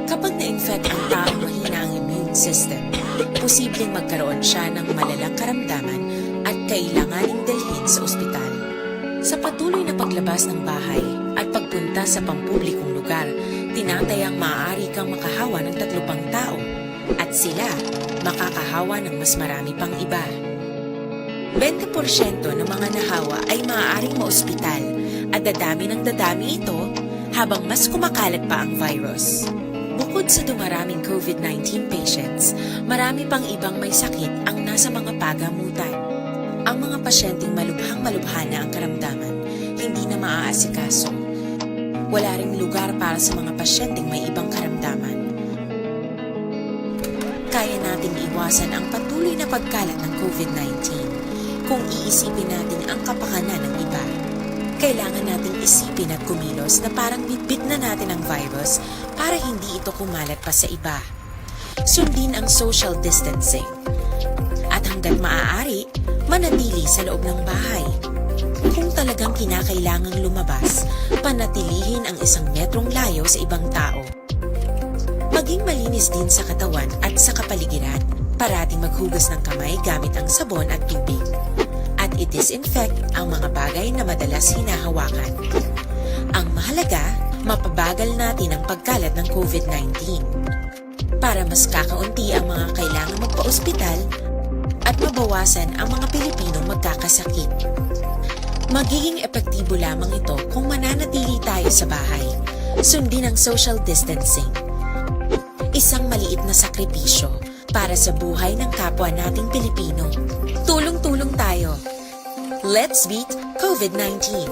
Kapag na-infect ang taong mahina ang immune system, posibleng magkaroon siya ng malalang karamdaman at kailanganing dalhin sa ospital. Sa patuloy na paglabas ng bahay at pagpunta sa pampublikong lugar, tinatayang maaari kang makahawa ng tatlo pang tao at sila makakahawa ng mas marami pang iba. Bente porsyento ng mga nahawa ay maaaring maospital at dadami ng dadami ito habang mas kumakalat pa ang virus. Bukod sa dumaraming covid nineteen patients, marami pang ibang may sakit ang nasa mga pagamutan. Ang mga pasyenteng malubhang-malubha na ang karamdaman, hindi na maaasikaso. Wala ring lugar para sa mga pasyenteng may ibang karamdaman. Kaya nating iwasan ang patuloy na pagkalat ng covid nineteen kung iisipin natin ang kapakanan ng iba. Kailangan nating isipin at kumilos na parang bitbit na natin ang virus para hindi ito kumalat pa sa iba. Sundin ang social distancing. At hanggat maaari, manatili sa loob ng bahay. Kung talagang kinakailangang lumabas, panatilihin ang isang metrong layo sa ibang tao. Maging malinis din sa katawan at sa kapaligiran. Parating maghugas ng kamay gamit ang sabon at tubig. At i-disinfect ang mga bagay na madalas hinahawakan. Ang mahalaga, mapabagal natin ang pagkalat ng covid nineteen. Para mas kakaunti ang mga kailangan magpa-ospital at mabawasan ang mga Pilipinong magkakasakit. Magiging epektibo lamang ito kung mananatili tayo sa bahay. Sundin ang social distancing. Isang maliit na sakripisyo para sa buhay ng kapwa nating Pilipino. Tulong-tulong tayo. Let's beat covid nineteen.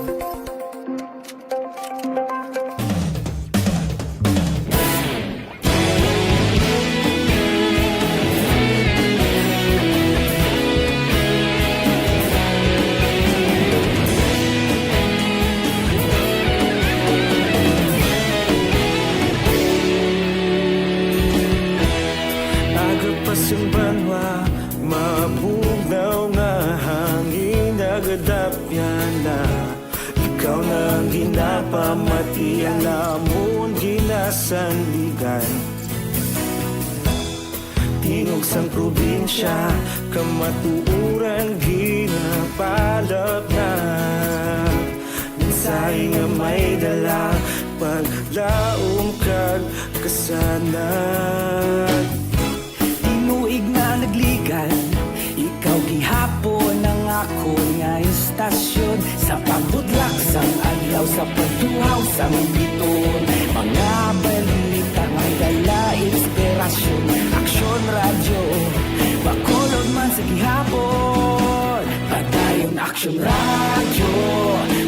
Aga pa sang banwa, mabugnaw nga hangin nagadapyan na. Ikaw na ang ginapamati, ang amon ginasandigan. Tingog sang probinsya, kamatuoran ginapalapnap. Mensahe nga may dala, paglaom kag kasanag. Tinuig na nagligan, ikaw gihapon ang akon nga istasyon. Sa pagbutlak sang adlaw, sa pagtuhaw sang biton, mga balita may dala inspirasyon. Aksyon Radyo, Bacolod man sa gihapon. Padayon Aksyon Radyo,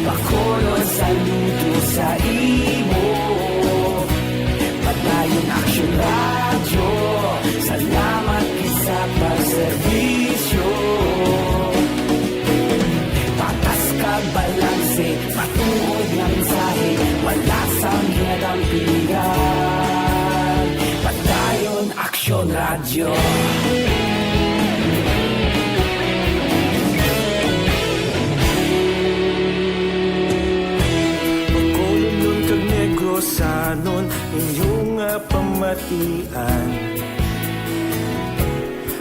Bacolod, saludo sa imo. Padayon Aksyon Radyo, salamat gid sa pagserbisyo. Bacolod kag Negrosanon, inyo nga pamatian.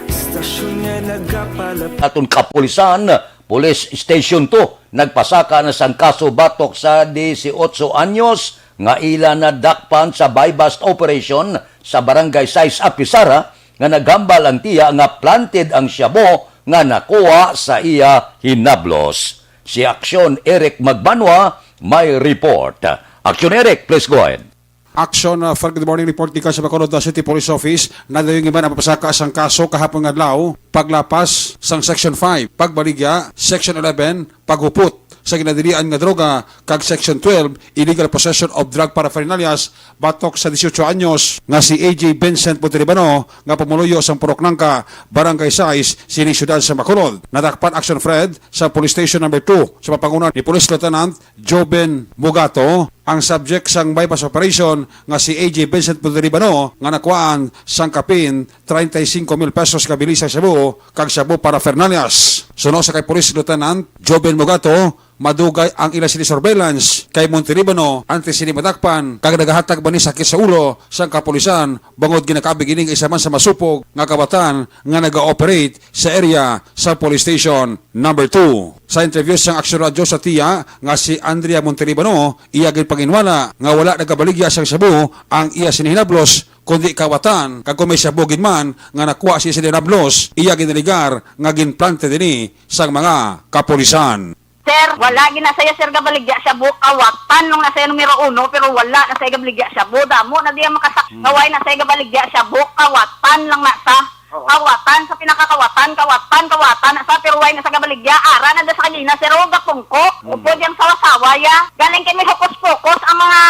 Estasyon nga nagapalap- Aton kapulisan, Police Station two, nagpasaka na sang kaso batok sa disiotso anyos nga ila nadakpan sa buy-bust operation sa Barangay Sais Apisara nga naghambal ang tiya nga planted ang shabu nga nakuha sa iya hinablos. Si Aksyon Eric Magbanwa may report. Aksyon Eric, please go ahead. Action, uh, Fred, good morning. Report gikan sa Bacolod, uh, City Police Office. Nadayong man ang pagpasaka sang kaso kahapon nga adlaw, paglapas sang Section five, pagbaligya, Section eleven, paghupot sa ginadilian nga droga, kag Section twelve, illegal possession of drug paraphernalias, batok sa disiotso anyos nga si A J Vincent Montalibano nga pumuluyo sang Purok Nangka, Barangay Sais, sining siyudad sa Bacolod. Nadakpan, Action Fred, sa Police Station Number two sa pagpanguna ni Police Lieutenant Joven Mugato, ang subject sang buy-bust operation nga si A J Vincent Montalibano nga nakuhaan sang kapin treinta y cinco mil pesos nga bili sang shabu kag shabu paraphernalias. Suno sa kay Police Lieutenant Joven Mugato, madugay ang ila sini surveillance kay Montalibano antes sini madakpan kag nagahatag man ni sakit sa ulo sang kapulisan bangod ginakabig ini nga isa man sa masupog nga kawatan nga naga-operate sa area sa Police Station Number two. Sa interview sang Aksyon Radyo sa tiya nga si Andrea Montalibano, iya ginpanginwala nga wala nagabaligya sang shabu ang iya sini hinablos, kundi kawatan, kag kung may shabu gid man nga nakuha siya sa hinablos, iya ginaligar nga ginplante dini sang mga kapulisan. Sir, wala gid na saya, sir, gabaligya shabu, kawatan lang na saya numero uno, pero wala na saya gabaligya shabu. Damo na diya makasak-, Hmm. nga way na saya gabaligya shabu, kawatan lang na sa Oo. Kawatan sa pinakakawatan, kawatan, kawatan na sa, pero way na sa gabaligya. Ara na da sa kagina, sir, o gapungko. Hmm. Upod yang sawa-sawa ya. Galing kay may hokus-pokus ang mga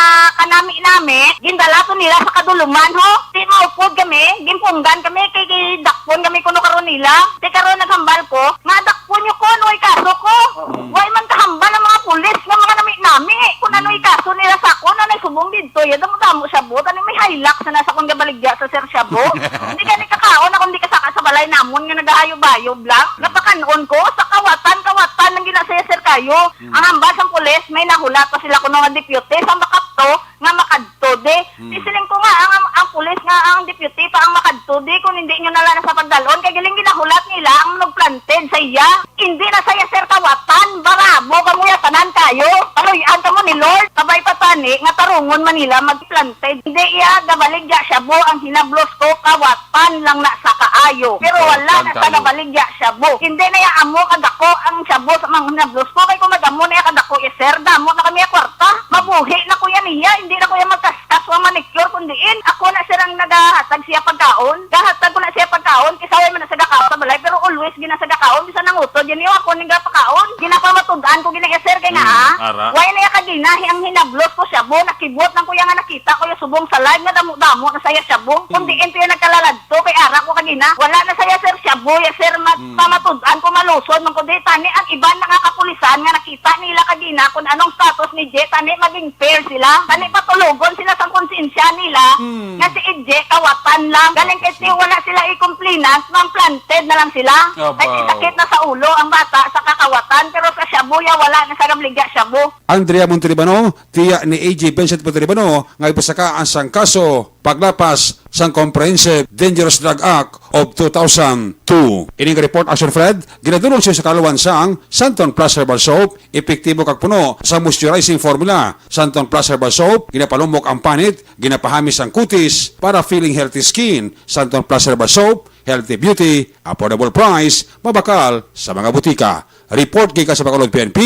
kanami-nami, gindala to nila sa kaduluman, ho. Di maupod kami, gimpunggan kami, kay gidakpon kami kuno karon nila. Di karon naghambal ko, nga dakpon nyo ko, ano ikaso ko? Oo. Way man kahambal ang mga pulis nga mga nami-nami. Kung ano Hmm. ikaso nila sa akon, ano subong didto, ya, damo-damo shabu, tani may Hilux na sa akon gabaligya sa Sir Shabu. Hindi gani kakaon ako, hindi kasaka sa balay namon nga nagahayob-hayob lang. Napakan-on ko, sa kawatan, kawatan ang ginasaya, sir, kayo. Hmm. Ang hambal sang pulis, may nahulat pa sila kuno nga deputy, sa makapto, nga makadto, di. Hmm. Di siling ko nga, ang, ang, ang pulis nga, ang deputy pa ang makadto, di, kung hindi nyo na lang sa pagdalon, kay galing ginahulat nila ang nagplanted sa iya. Hindi na saya, sir, kawatan, barabo kamo ya tanan kayo. Paluy-an kamo ni Lord, kabay pa tani nga tarungon man nila magplanted. Hindi iya gabaligya shabu ang hinablos ko, kawatan lang na sa kaayo. Pero wala na sa gabaligya shabu. Hindi na iya amo kadako ang shabu sa mga hinablos ko. Kay kung madamo na iya kadako, ya, sir, damo na kami ya kwarta. Mabuhi na ko yan iya, hindi na ko iya magkaskas wa manicure, kung diin ako na, sir, ang nagahatag siya pagkaon. Gahatag ko na siya pagkaon, kay saway man na sa gakaon sa balay, pero always gina sa gakaon, bisan nangutod yan, yung ako ning gapakaon. Ginapamatud-an ko gina iya, sir, kay nga, Mm, ah, ara. Why na iya kagina, ang hinablos ko shabu, nakibot lang ko iya nga nakita ko iya subong sa live nga damo-damo na saya shabu. Kung Mm. diin to iya nagkalaladto, kay ara ko kagina, wala na saya, sir, shabu, ya, sir, ma-, Mm. pamatud-an ko malusod man ko di, tani ang iban na nga kapulisan nga nakita nila kagina kung anong status ni J, tani maging fair sila. Tani patulogon sila sa konsensya nila Mm. nga si J kawatan lang. Galing kay si wala sila i-complainant, mang planted na lang sila. Abaw. Ay, sakit na sa ulo ang bata sa kakawatan, pero sa shabu ya, wala na sa gabaligya shabu. Andrea Montalibano, tiya ni A J Vincent Montalibano, nga ipasakaan sang kaso paglapas sang Comprehensive Dangerous Drug Act of two thousand two. Ining report, Action Fred, ginadulong sa kalawan sang Santon Plus Herbal Soap, epektibo kag puno sa moisturizing formula. Santon Plus Herbal Soap, ginapalumok ang panit, ginapahamis ang kutis para feeling healthy skin. Santon Plus Herbal Soap, healthy beauty, affordable price, mabakal sa mga butika. Report gikan sa Bacolod P N P,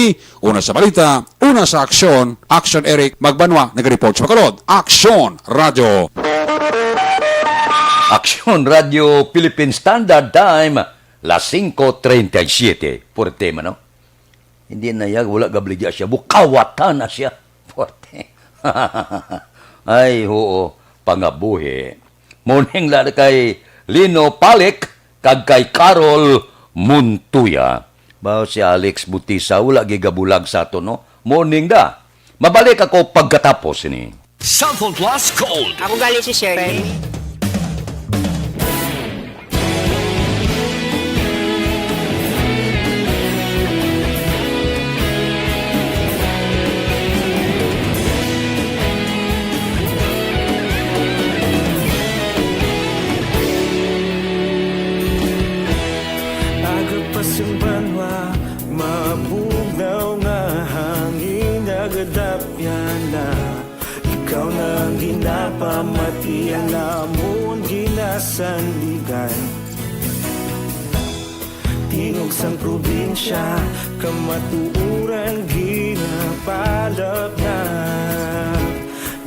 una sa balita, una sa aksyon. Action Eric Magbanwa nag-report sa Bacolod. Action Radio. Action Radio Philippine Standard Time, las cinco treinta y siete. Por tema, no? Hindi na iya, wala gabaligya shabu. Kawatan na siya. Forte. Ay, oo, pangabuhi. Morning la kay Lino Palik kag kay Carol Montoya. Ba si Alex Butisa, wala gigabulag sa ato, no? Morning da. Mabalik ako pagkatapos ini. Cellphone Plus Gold. Ako gali si Sherry. Sang banwa, mabugnaw nga hangin nagadapyan na. Ikaw na ang ginapamati, ang amon ginasandigan. Tingog sang probinsya, kamatuoran ginapalapnag.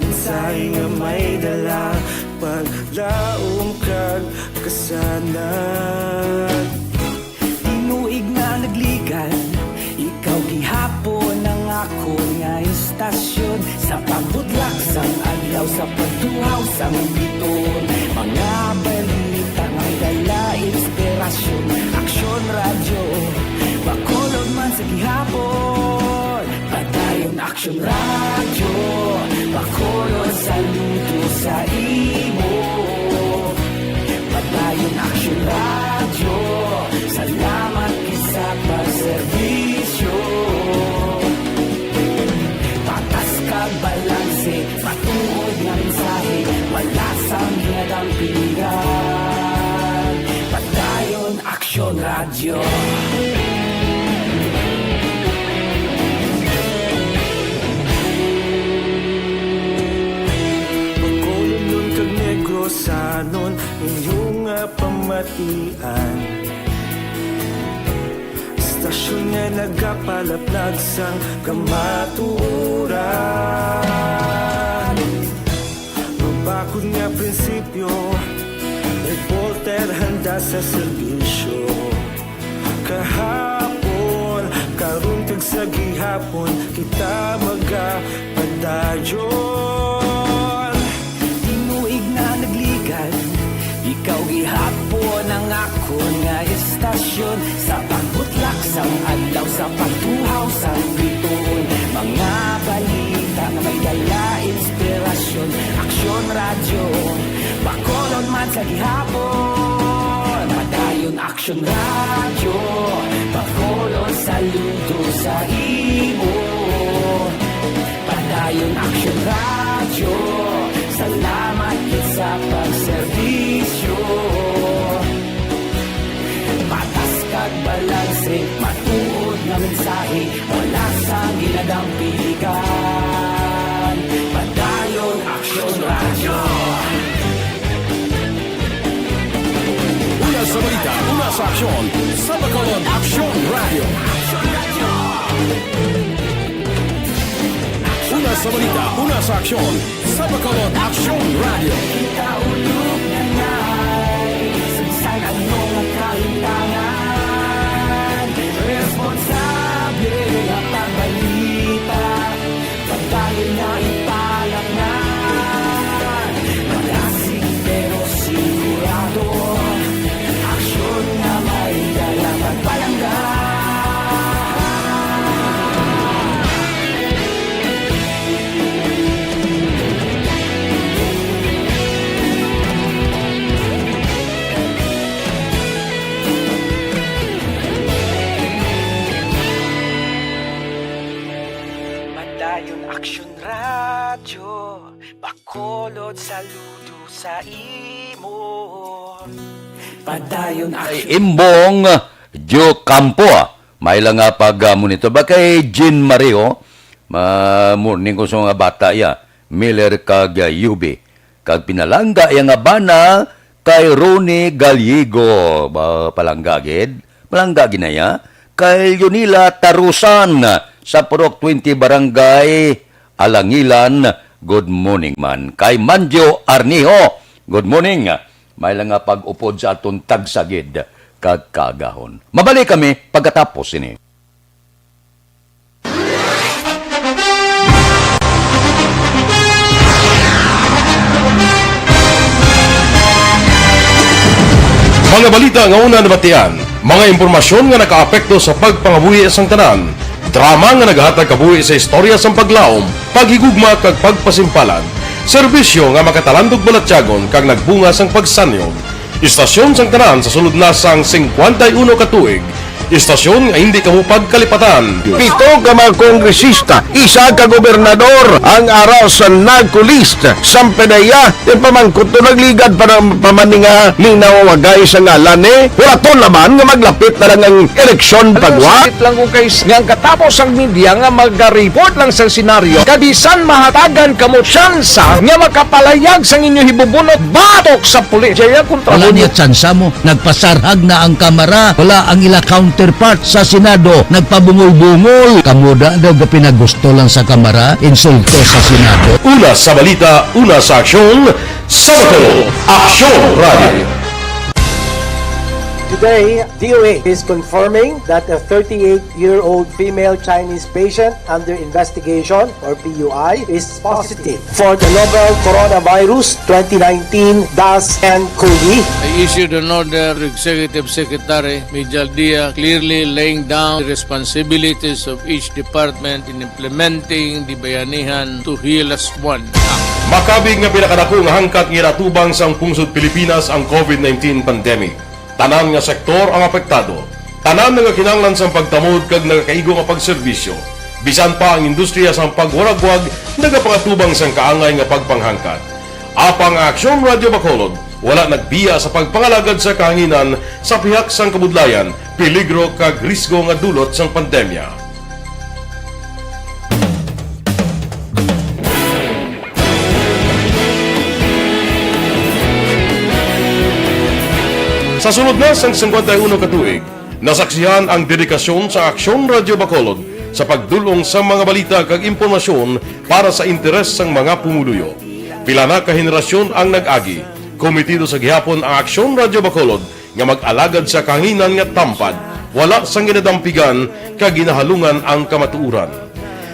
Mensahe nga may dala, paglaom kag kasanag. Tinuig na nagligan, ikaw gihapon ang akon nga istasyon. Sa pagbutlak sang adlaw, sa pagtuhaw sang bituon, mga balita nga may dala inspirasyon. Aksyon Radyo, Bacolod man sa gihapon. Padayon Aksyon Radyo, Bacolod, saludo sa imo. Padayon Aksyon Radyo, salamat gid sa pagserbisyo. Patas kag balanse, matuod nga mensahe, wala sang ginadampigan. Padayon Aksyon Radyo. Bacolodnon kag Negrosanon, inyo nga pamatian. Istasyon nga nagapalaplag sang kamatuoran. Mabakod nga prinsipyo, reporter handa sa serbisyo. Kahapon, karon kag sa gihapon, kita magapadayon. Tinuig na nagligan, ikaw gihapon ang akon nga istasyon. Sa pagbutlak sang adlaw, sa pagtuhaw sang bituon, mga balita nga may dala inspirasyon. Aksyon Radyo, Bacolod man sa gihapon. Padayon Aksyon Radyo, Bacolod, saludo sa imo. Padayon Aksyon Radyo, salamat gid sa pagserbisyo. Patas kag balanse, matuod nga mensahe, wala sang ginadampigan. Padayon Aksyon Radyo. Una sa balita, una sa aksyon, sa Bacolod Aksyon Radyo. Una sa balita, una sa aksyon, sa Bacolod Aksyon Radyo. Kita ulog na ngay, sa bisan ano nga kahintangan, responsable nga pagbalita, pagdali na ipalaknan. Malasig pero sigurado, aksyon nga may dala pagpalangga. Padayon Aksyon Radyo, Bacolod, saludo sa imo. Padayon Aksyon. Imbong Diocampo, ah. May lang nga pag, ah, monitor ba kay Jean Mario? Ma-, morning ko sa mga bata, ya. Miller kag, ah, Yubi. Kag pinalangga iya nga bana kay Ronnie Gallego. Ba, palangga gid? Palangga gid na iya. Kay Leonila Tarusan sa Purok twenty, Barangay Alangilan. Good morning man. Kay Manjo Arniho. Good morning. May lang nga pag-upod sa aton tagsagid kag kaagahon. Mabalik kami pagkatapos sini. Mga balita nga una nabatian, mga impormasyon nga nakaapekto sa pagpangabuhi sang tanan, drama nga nagahatag kabuhi sa istorya sang paglaom, paghigugma kag pagpasimpalan, serbisyo nga makatalandog balatyagon kag nagbunga sang pagsanyog. Istasyon sang tanan sa sulod na sang singkwenta y uno ka tuig, Istasyon nga hindi kamo pagkalipatan. Pito ka mga kongresista, isa ka gobernador ang ara sa narco list. Sampe na iya, ipamangkot to nagligad pa ng pamaninga ni nawawagay sa ngalan ni. Wala to naman nga maglapit na lang ang eleksyon pagwa. Sakit lang kung kay nga ang katapos ang media nga mag-report lang sa senaryo. Kabisan mahatagan kamo tsansa nga makapalayag sang inyo hibubunot batok sa pulis. Jaya kontra Wala mo niya tsansa mo. Nagpasarhag na ang kamara, wala ang ila counterpart sa Senado, nagpabungol-bungol. Kamo da daw gapinagusto lang sa kamara, insulto sa Senado. Una sa balita, una sa aksyon, sa Bacolod, Aksyon Radio. Today, D O A is confirming that a thirty-eight-year-old female Chinese patient under investigation, or P U I, is positive for the novel coronavirus twenty nineteen dash N cov. I issued an order to Executive Secretary Mijal Dia, clearly laying down the responsibilities of each department in implementing the Bayanihan to Heal As One Act. Makabig nga pinakadako nga hangkat nga ginatubang sang pungsod Pilipinas ang covid nineteen pandemic. Tanan nga sektor ang apektado. Tanan nga kinahanglan sang pagtamod kag nagakaigo nga pagserbisyo. Bisan pa ang industriya sang pagwaragwag nagapangatubang sang kaangay nga pagpanghangkat. Apang ang Aksyon Radio Bacolod wala nagbiya sa pagpangalagad sa kahanginan sa pihak sang kabudlayan, peligro kag risgo nga dulot sang pandemya. Sa sulod na sang singkwenta y uno ka tuig, nasaksihan ang dedikasyon sa Aksyon Radio Bacolod sa pagdul-ong sa mga balita kag impormasyon para sa interes sang mga pumuluyo. Pila na ka henerasyon ang nag-agi, komitido sa gihapon ang Aksyon Radio Bacolod nga mag-alagad sa kahanginan nga tampad, wala sang ginadampigan kag ginahalungan ang kamatuoran.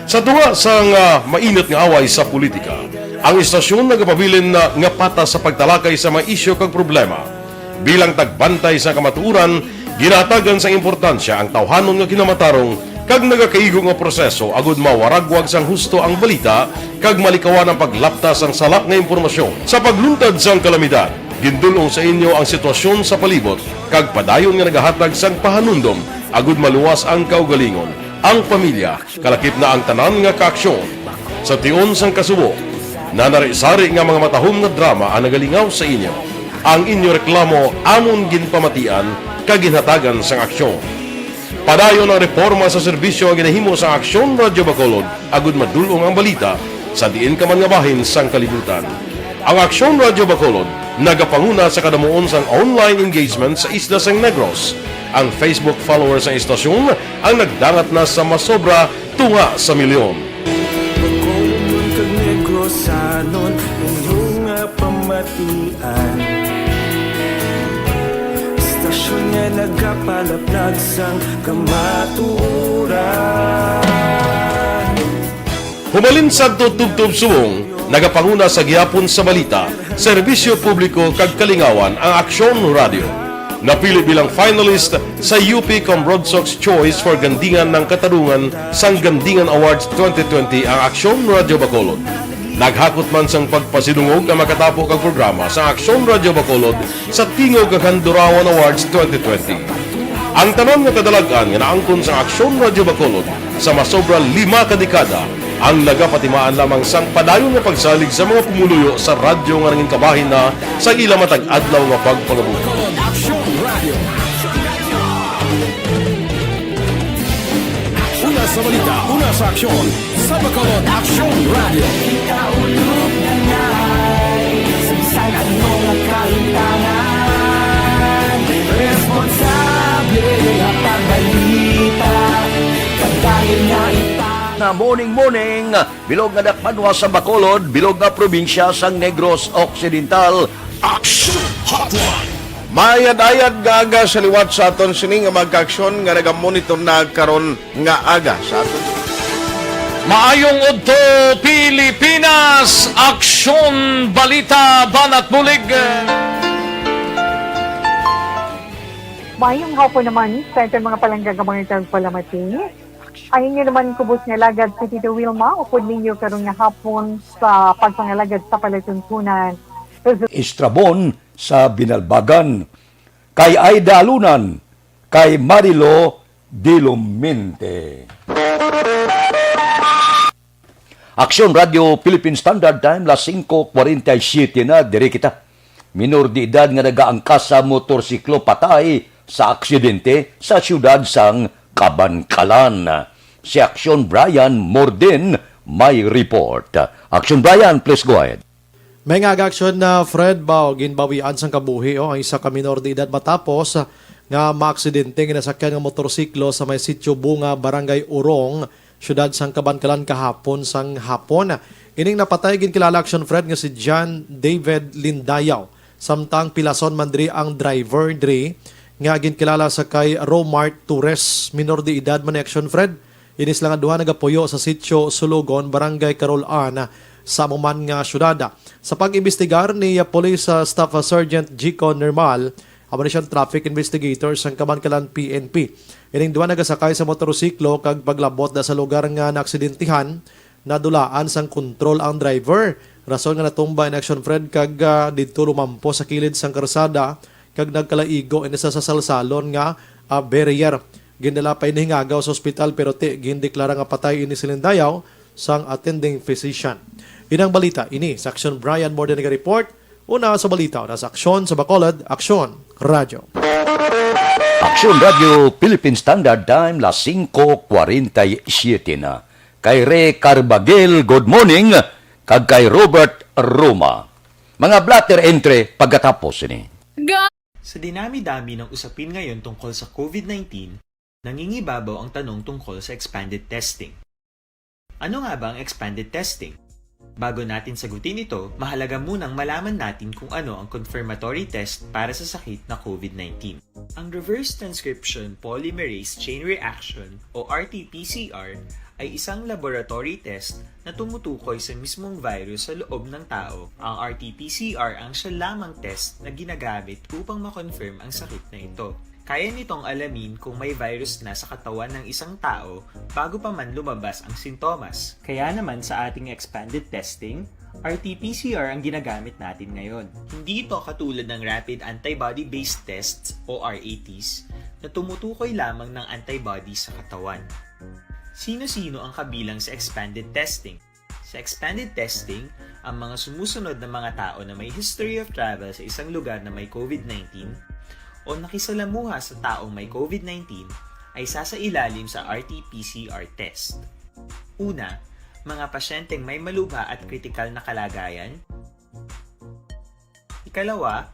Sa tunga sang, ah, mainit nga away sa politika, ang istasyon nagapabilin na nga patas sa pagtalakay sa mga isyu kag problema. Bilang tagbantay sa kamatuoran, ginahatagan sang importansya ang tawhanon nga kinamatarong kag nagakaigo nga proseso agud mawaragwag sang husto ang balita kag malikawan ang paglapta sang sala nga impormasyon. Sa pagluntad sang kalamidad, gindul-ong sa inyo ang sitwasyon sa palibot kag padayon nga nagahatag sang pahanumdom agud maluwas ang kaugalingon, ang pamilya, kalakip na ang tanan nga kaaksyon. Sa tion sang kasubo, nanari-sari nga mga matahom nga drama ang nagalingaw sa inyo. Ang inyo reklamo amon ginpamatian kag ginhatagan sang aksyon. Padayon ang reporma sa serbisyo nga ginahimo sa Aksyon Radio Bacolod agud madul-ong ang balita sa diin ka man nga bahin sang kalibutan. Ang Aksyon Radio Bacolod nagapanguna sa kadamuon sang online engagement sa isla sang Negros. Ang Facebook followers sang istasyon ang nagdangat na sa masobra tunga sa milyon. Bacolod kag Negrosanon, inyo nga pamatian. Istasyon nga nagapalaplag sang kamatuoran. Humalin sadto tubtob subong, nagapanguna sa gihapon sa balita, serbisyo publiko kag kalingawan ang Aksyon Radio. Napili bilang finalist sa U P Cambrodsoc's Choice for Gandingan ng Katarungan sang Gandingan Awards twenty twenty ang Aksyon Radio Bacolod. Naghakot man sang pagpasidungog ang makatapo kag programa sa Aksyon Radio Bacolod sa Tingog kag Handurawan Awards twenty twenty. Ang tanan nga kadalag-an nga naangkon sa Aksyon Radio Bacolod sa masobra lima ka dekada ang nagapatimaan lamang sang padayon nga pagsalig sa mga pumuluyo sa radyo nga nangin kabahin na sa ila matag adlaw nga pagpangabuhi. Aksyon Radio. Una sa balita, una sa aksyon, sa Bacolod Aksyon Radio. Ikaulog na ngay, sa bisan ano nga kahitangan, responsable nga pagbalita, kag dahil nga ita- Na morning, morning, bilog nga dakbanwa sa Bacolod, bilog nga probinsya sang Negros Occidental. Action Hotline. Maayad-ayad nga aga sa liwat sa aton sini nga mga kaaksyon nga nagamonitor na karon nga aga sa aton. Maayong udto, Pilipinas! Aksyon, balita, banat bulig. Maayong hapon naman sa aton mga palangga nga mga tagpalamati. Ang inyo naman kubos nga alagad si Tito Wilma, upod ninyo karon nga hapon sa pagpangalagad sa palatuntunan. Estrabon sa Binalbagan, kay Aida Alunan, kay Marilo Dilumente. Aksyon Radio Philippine Standard Time, las singko kwarenta y siyete na, diri kita. Minor de edad nga nagaangkas sa motorsiklo patay sa aksidente sa siyudad sang Kabankalan. Si Aksyon Brian Morden may report. Aksyon Brian, please go ahead. May nga aga aksyon na Fred Bao, ginbawian sang kabuhi, oh, ang isa ka minor de edad matapos nga maaksidente ang ginasakyan nga motorsiklo sa may Sitio Bunga, Barangay Urong, siyudad sang Kabankalan kahapon sang hapon. Ining napatay ginkilala aksyon Fred nga si John David Lindayaw, samtang pilason man diri ang driver diri nga ginkilala sa kay Romart Torres, minor de edad man ni aksyon Fred. Ini sila nga duha nagapuyo sa Sitio Sulugon, Barangay Carol Ann, sa amo man nga siyudad. Sa pag-imbestigar ni Police, uh, Staff Sergeant Jico Nermal, amo ni siyang traffic investigator sang Kabankalan P N P. Ining duha nagasakay sa motorsiklo kag paglabot na sa lugar nga naaksidentihan, nadulaan sang kontrol ang driver. Rason nga natumba in action Fred kag, ah, didto lumampo sa kilid sang karsada kag nagkalaigo ini sa, sa salsalon nga, ah, barrier. Gindala pa ini hingagaw sa ospital pero ti gindeklara nga patay ini si Lindayaw sang attending physician. Inang balita ini sa Aksyon Brian Morden naga-report. Una sa balita, una sa Aksyon sa Bacolod, Aksyon Radyo. Aksyon Radyo Philippine Standard Time, las singko kwarenta y siyete na. Kay Re Carbagil, good morning, kag kay Robert Roma. Mga blotter entry pagkatapos ini. Sa dinami-dami ng usapin ngayon tungkol sa covid nineteen, nangingibabaw ang tanong tungkol sa expanded testing. Ano nga ba ang expanded testing? Bago natin sagutin ito, mahalaga munang malaman natin kung ano ang confirmatory test para sa sakit na covid nineteen. Ang reverse transcription polymerase chain reaction o R T P C R ay isang laboratory test na tumutukoy sa mismong virus sa loob ng tao. Ang R T P C R ang siya lamang test na ginagamit upang ma-confirm ang sakit na ito. Kaya nitong alamin kung may virus na sa katawan ng isang tao bago pa man lumabas ang sintomas. Kaya naman sa ating expanded testing, R T P C R ang ginagamit natin ngayon. Hindi ito katulad ng rapid antibody-based tests o R A Ts na tumutukoy lamang ng antibodies sa katawan. Sino-sino ang kabilang sa expanded testing? Sa expanded testing, ang mga sumusunod na mga tao na may history of travel sa isang lugar na may covid nineteen o nakisalamuha sa taong may covid nineteen ay sasailalim sa R T P C R test. Una, mga pasyenteng may malubha at kritikal na kalagayan. Ikalawa,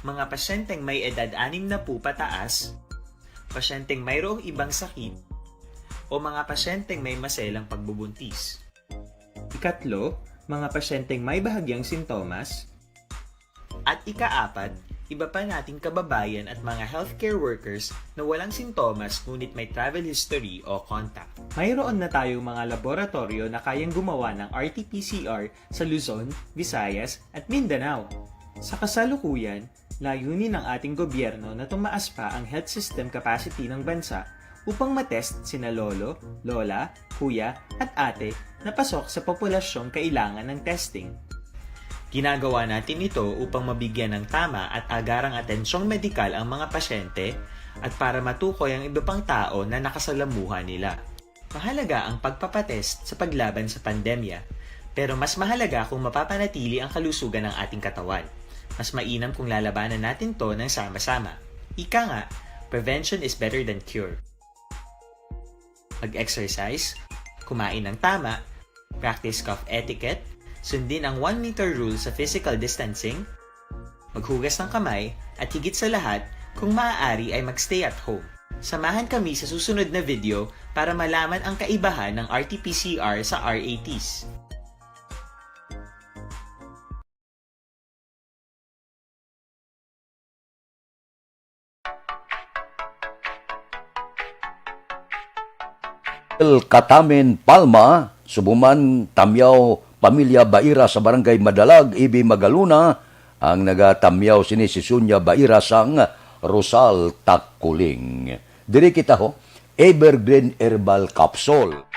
mga pasyenteng may edad anim na po pataas, pasyenteng mayroong ibang sakit, o mga pasyenteng may maselang pagbubuntis. Ikatlo, mga pasyenteng may bahagyang sintomas. At ikaapat, iba pa nating kababayan at mga healthcare workers na walang sintomas ngunit may travel history o contact. Mayroon na tayong mga laboratoryo na kayang gumawa ng R T P C R sa Luzon, Visayas, at Mindanao. Sa kasalukuyan, layunin ng ating gobyerno na tumaas pa ang health system capacity ng bansa upang matest sina lolo, lola, kuya, at ate na pasok sa populasyong kailangan ng testing. Ginagawa natin ito upang mabigyan ng tama at agarang atensyong medikal ang mga pasyente at para matukoy ang iba pang tao na nakasalamuha nila. Mahalaga ang pagpapatest sa paglaban sa pandemya, pero mas mahalaga kung mapapanatili ang kalusugan ng ating katawan. Mas mainam kung lalabanan natin 'to ng sama-sama. Ika nga, prevention is better than cure. Mag-exercise, kumain ng tama, practice cough etiquette, sundin ang one meter rule sa physical distancing, maghugas ng kamay, at higit sa lahat, kung maaari ay mag-stay at home. Samahan kami sa susunod na video para malaman ang kaibahan ng R T P C R sa R A Ts. El Katamen Palma, subong man Tamyaw Pamilya Baira sa Barangay Madalag, Ibi Magaluna, ang nagatamyaw sini si Sonia Baira sang Rosal Takuling. Diri kita ho, Evergreen Herbal Capsule.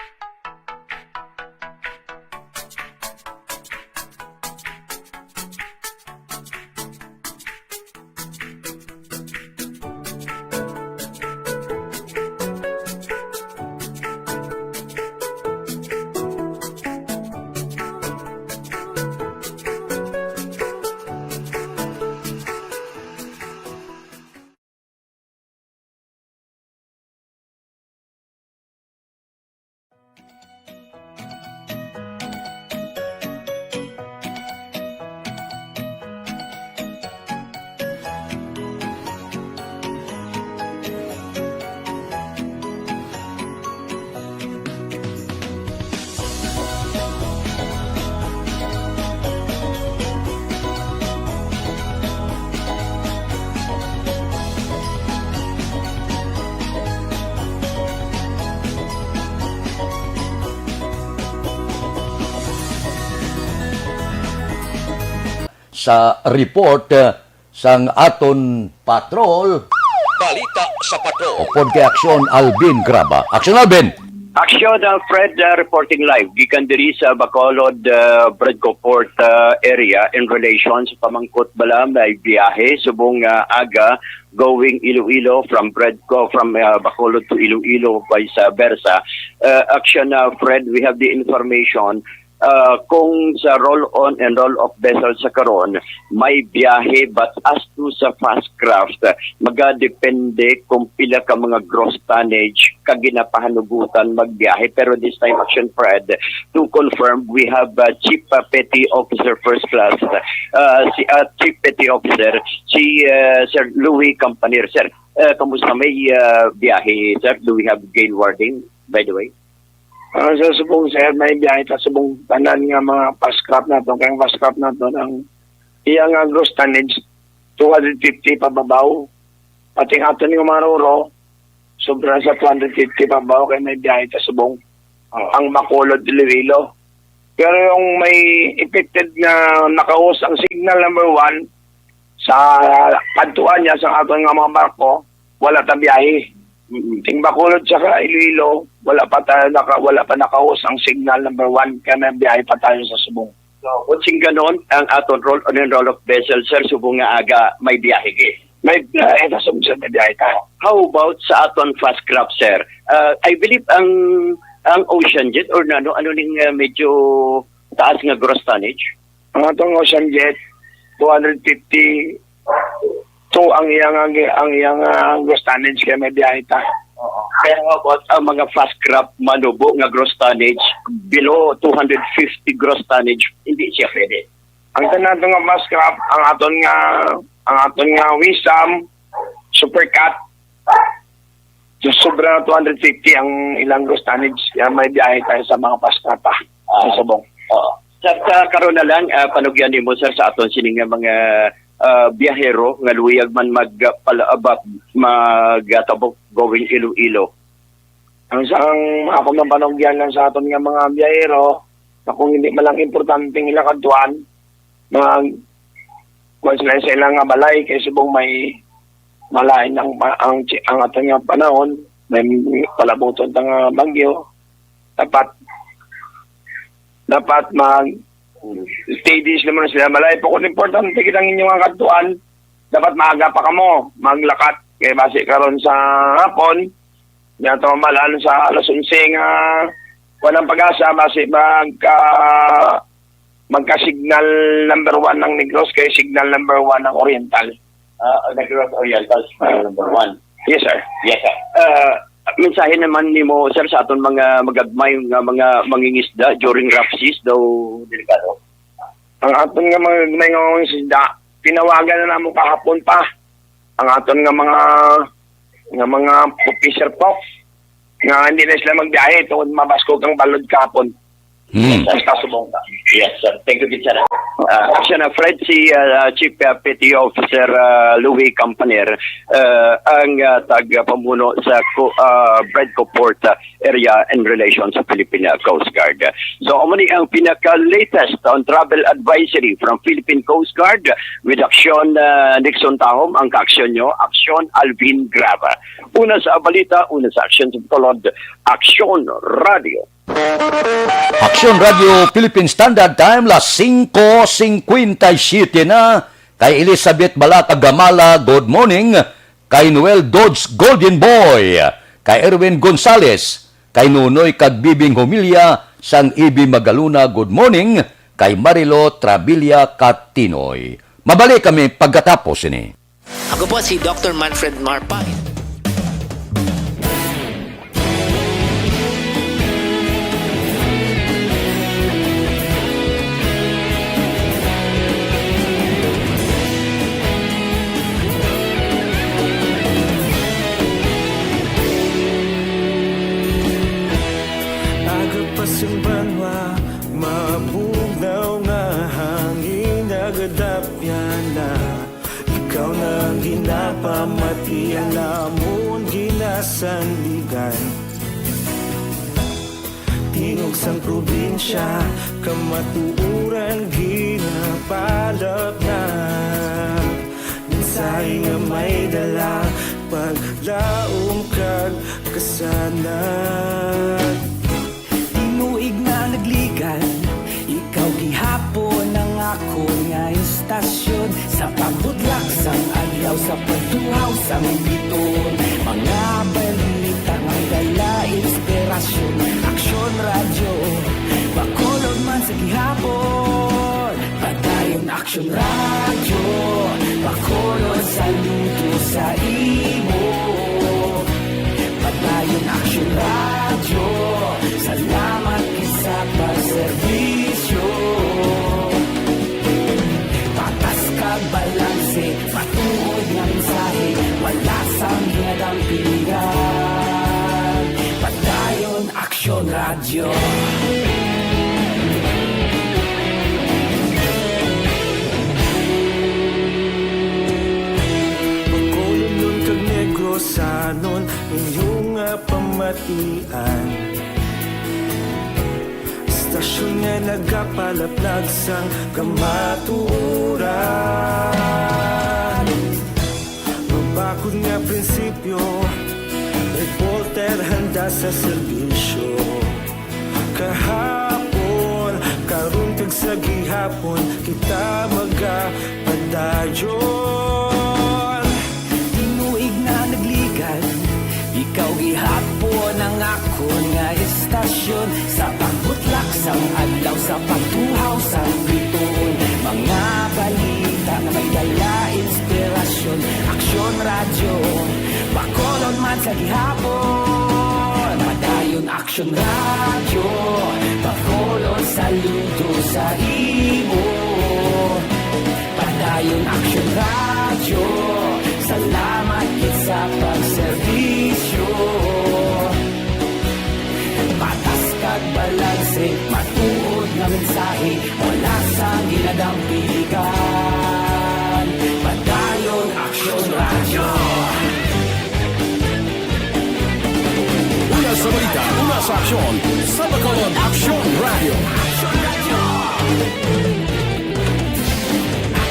sa report, uh, sang aton patrol. Balita sa Patrol. Upod kay Aksyon Alvin Graba. Aksyon Alvin! Aksyon, uh, Fred, uh, reporting live gikan diri sa Bacolod, uh, Bredco Port, uh, area in relation sa pamangkot bala may biyahe subong, uh, aga going Iloilo from Bredco, from, uh, Bacolod to Iloilo, vice versa. Uh, Aksyon, uh, Fred, we have the information, uh, kung sa roll-on and roll-off vessel sa karon, may biyahe, but as to sa fast craft, magadepende kung pila ka mga gross tonnage ka ginapahanugutan magbiyahe. Pero this time, Action Fred, to confirm, we have, uh, Chief, uh, Petty Officer First Class, uh, si, uh, Chief Petty Officer, si, uh, Sir Louis Campanir. Sir, uh, kamusta? May, uh, biyahe, sir? Do we have gale warding, by the way? Ah, sa subong, sir, may biyahe ta subong tanan nga mga fast craft nato. Kay ang fast craft nato, ang iya nga gross tonnage, two hundred fifty pababaw. Pati ang aton nga mga roro, sobra sa two hundred fifty pababaw kay may biyahe ta subong. Ah. Ang Bacolod, Iloilo. Pero yung may affected nga nakaus ang signal number one, sa kadtuan niya sa aton nga mga barko, wala ta biyahe. Mm-mm. Ting Bacolod saka Iloilo, wala pa tayo naka-, wala pa nakaus ang signal number one, kaya may biyahe pa tayo sa subong. So, kung sing ganon, ang aton roll on and roll off vessel, sir, subong nga aga, may biyahe, gi? May biyahe ta, subong, sir, may biyahe ta. How about sa aton fast craft, sir? Uh, I believe ang, ang Ocean Jet or nano, ano ning, uh, medyo taas nga gross tonnage? Ang atong Ocean Jet, two hundred fifty, to ang iyang, ang, ang iyang, ah, gross tonnage kay may biyahe ta. Oo. Pero about ang mga fast craft manubo nga gross tonnage, below two hundred fifty gross tonnage, hindi siya pwede. Ang tanan nga fast craft, ang aton nga, ang aton nga Wisam, Super Cat, so, sobra na two hundred fifty ang ilang gross tonnage. Kaya may biyahe tayo sa mga fast craft, ah, sa Ah, subong. Oo. Sa, sa karon na lang, ah, panugyan nimo, sir, sa aton sini nga mga, ah, biyahero nga luyag man mag, ah, pala-, ah, ba-, magtabok going Iloilo. Ang sa, ang ako man panugyan lang sa aton nga mga biyahero, na kung hindi man lang importante ang ilang kadtuan, mag, kuwan sila sa ilang nga balay, kay subong may malain ang, ang, ang aton nga panahon, may palabuton ta nga bagyo. Dapat, dapat mag, steady sila man sila. Malay po kung importante kitang inyo nga kadtuan, dapat maaga pa kamo maglakat. Kay basi karon sa hapon, nga to malan sa alas onse nga walang pag-asa, basi magka, magka-signal number one ang Negros, kay signal number one ang Oriental. Ah, ang Negros Oriental, signal number one. Yes, sir. Yes, sir. Ah, mensahe naman nimo, sir, sa aton mga magagmay nga mga mangingisda during rough seas daw, delikado? Ang aton nga mga gagmay nga mangingisda, tinawagan na namo kahapon pa ang aton nga mga, nga mga fisher folk nga hindi na sila magbiyahe tungod mabaskog ang balod kahapon. Hmm. Basta subong ta. Yes, sir. Thank you, good, sir. Ah, siya na, Fred, si, ah, Chief, ah, Petty Officer, ah, Louis Campaner, ah, ang, ah, tagapamuno sa co-, ah, Bredco Port, ah, area in relation sa Philippine, ah, Coast Guard. So, amo ni ang pinaka-latest on travel advisory from Philippine Coast Guard with Aksyon, ah, Nixon Tahom, ang kaaksyon nyo, Aksyon Alvin Graba. Una sa balita, una sa aksyon sa Bacolod, Aksyon Radio. Aksyon Radio Philippine Standard Time, las singko singkwenta y siete na. Kay Elizabeth Balata Gamala, good morning. Kay Noel Dodge Golden Boy, kay Erwin Gonzales, kay Nunoy kag Bibing Humilya sang Ibi Magaluna, good morning, kay Marilo Trabilia Katinoy. Mabalik kami pagkatapos ini. Ako po si Doctor Manfred Marpay. Aga pa sing banwa, mabugnaw nga hangin, nagadapyan na. Ikaw na ang ginapamati, ang amon ginasandigan. Di Tingog sang probinsya, kamatuoran ginapalapnag. Mensahe nga may dala, paglaom kag kasanag. Tinuig na nagligan, ikaw gihapon ang akon nga istasyon. Sa pagbutlak sang adlaw, sa pagtuhaw sang bituon, mga balita nga dala inspirasyon. Aksyon Radyo, Bacolod man sa gihapon. Padayon Aksyon Radyo, Bacolod, saludo sa imo. Padayon Aksyon Radyo, salamat gid sa pagserbisyo. Patas kag balanse, matuod nga mensahe, wala sang ginadampigan. Padayon Aksyon Radyo. Bacolodnon kag Negrosanon, inyo nga pamatian. Istasyon nga nagapalaplag sang kamatuoran. Mabakod nga prinsipyo, reporter handa sa serbisyo. Kahapon, karon kag sa gihapon, kita magapadayon. Tinuig na nagligan, ikaw gihapon ang akon nga istasyon. Sa pagbutlak sang adlaw, sa pagtuhaw sang bituon, mga balita nga may dala inspirasyon. Aksyon Radyo, Bacolod man sa gihapon. Padayon Aksyon Radyo, Bacolod, saludo sa imo. Padayon Aksyon Radyo, salamat gid sa pagserbisyo. Patas kag balanse, matuod nga mensahe, wala sang ginadampigan. Padayon Aksyon Radyo. Una sa balita, una sa aksyon, sa Bacolod Aksyon Radyo.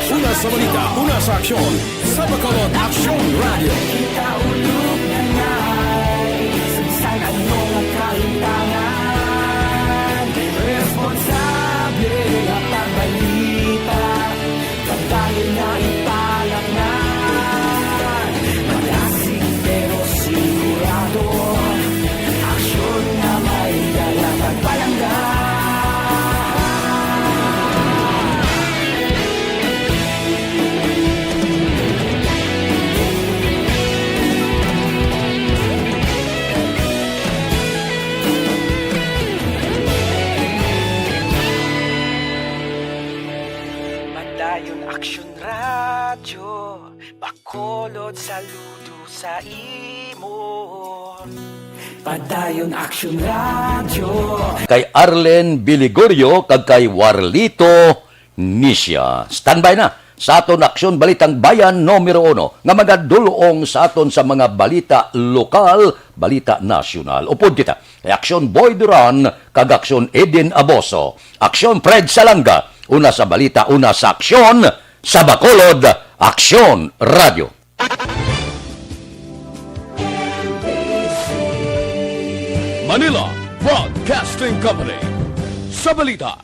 Una sa balita, una sa aksyon, sa Bacolod Aksyon Radyo. Kita ulog nga nay, sa bisan ano nga kalimtangan, responsable nga pagbalita. Pagdayon na ipalaknay, malasig pero sigurado. Aksyon nga may dala pagpalangga. Padayon Aksyon Radyo, Bacolod, saludo sa imo. Padayon Aksyon Radyo. Kay Arlen Biligorio kag kay Warlito Nisha. Standby na sa aton Aksyon Balitang Bayan numero uno nga magadul-ong sa aton sa mga balita lokal, balita nasyonal. Upod kita kay Aksyon Boy Duran kag Aksyon Eden Aboso. Aksyon Fred Salanga, una sa balita, una sa aksyon, sa Bacolod, Aksyon Radyo. Manila Broadcasting Company. Sa balita,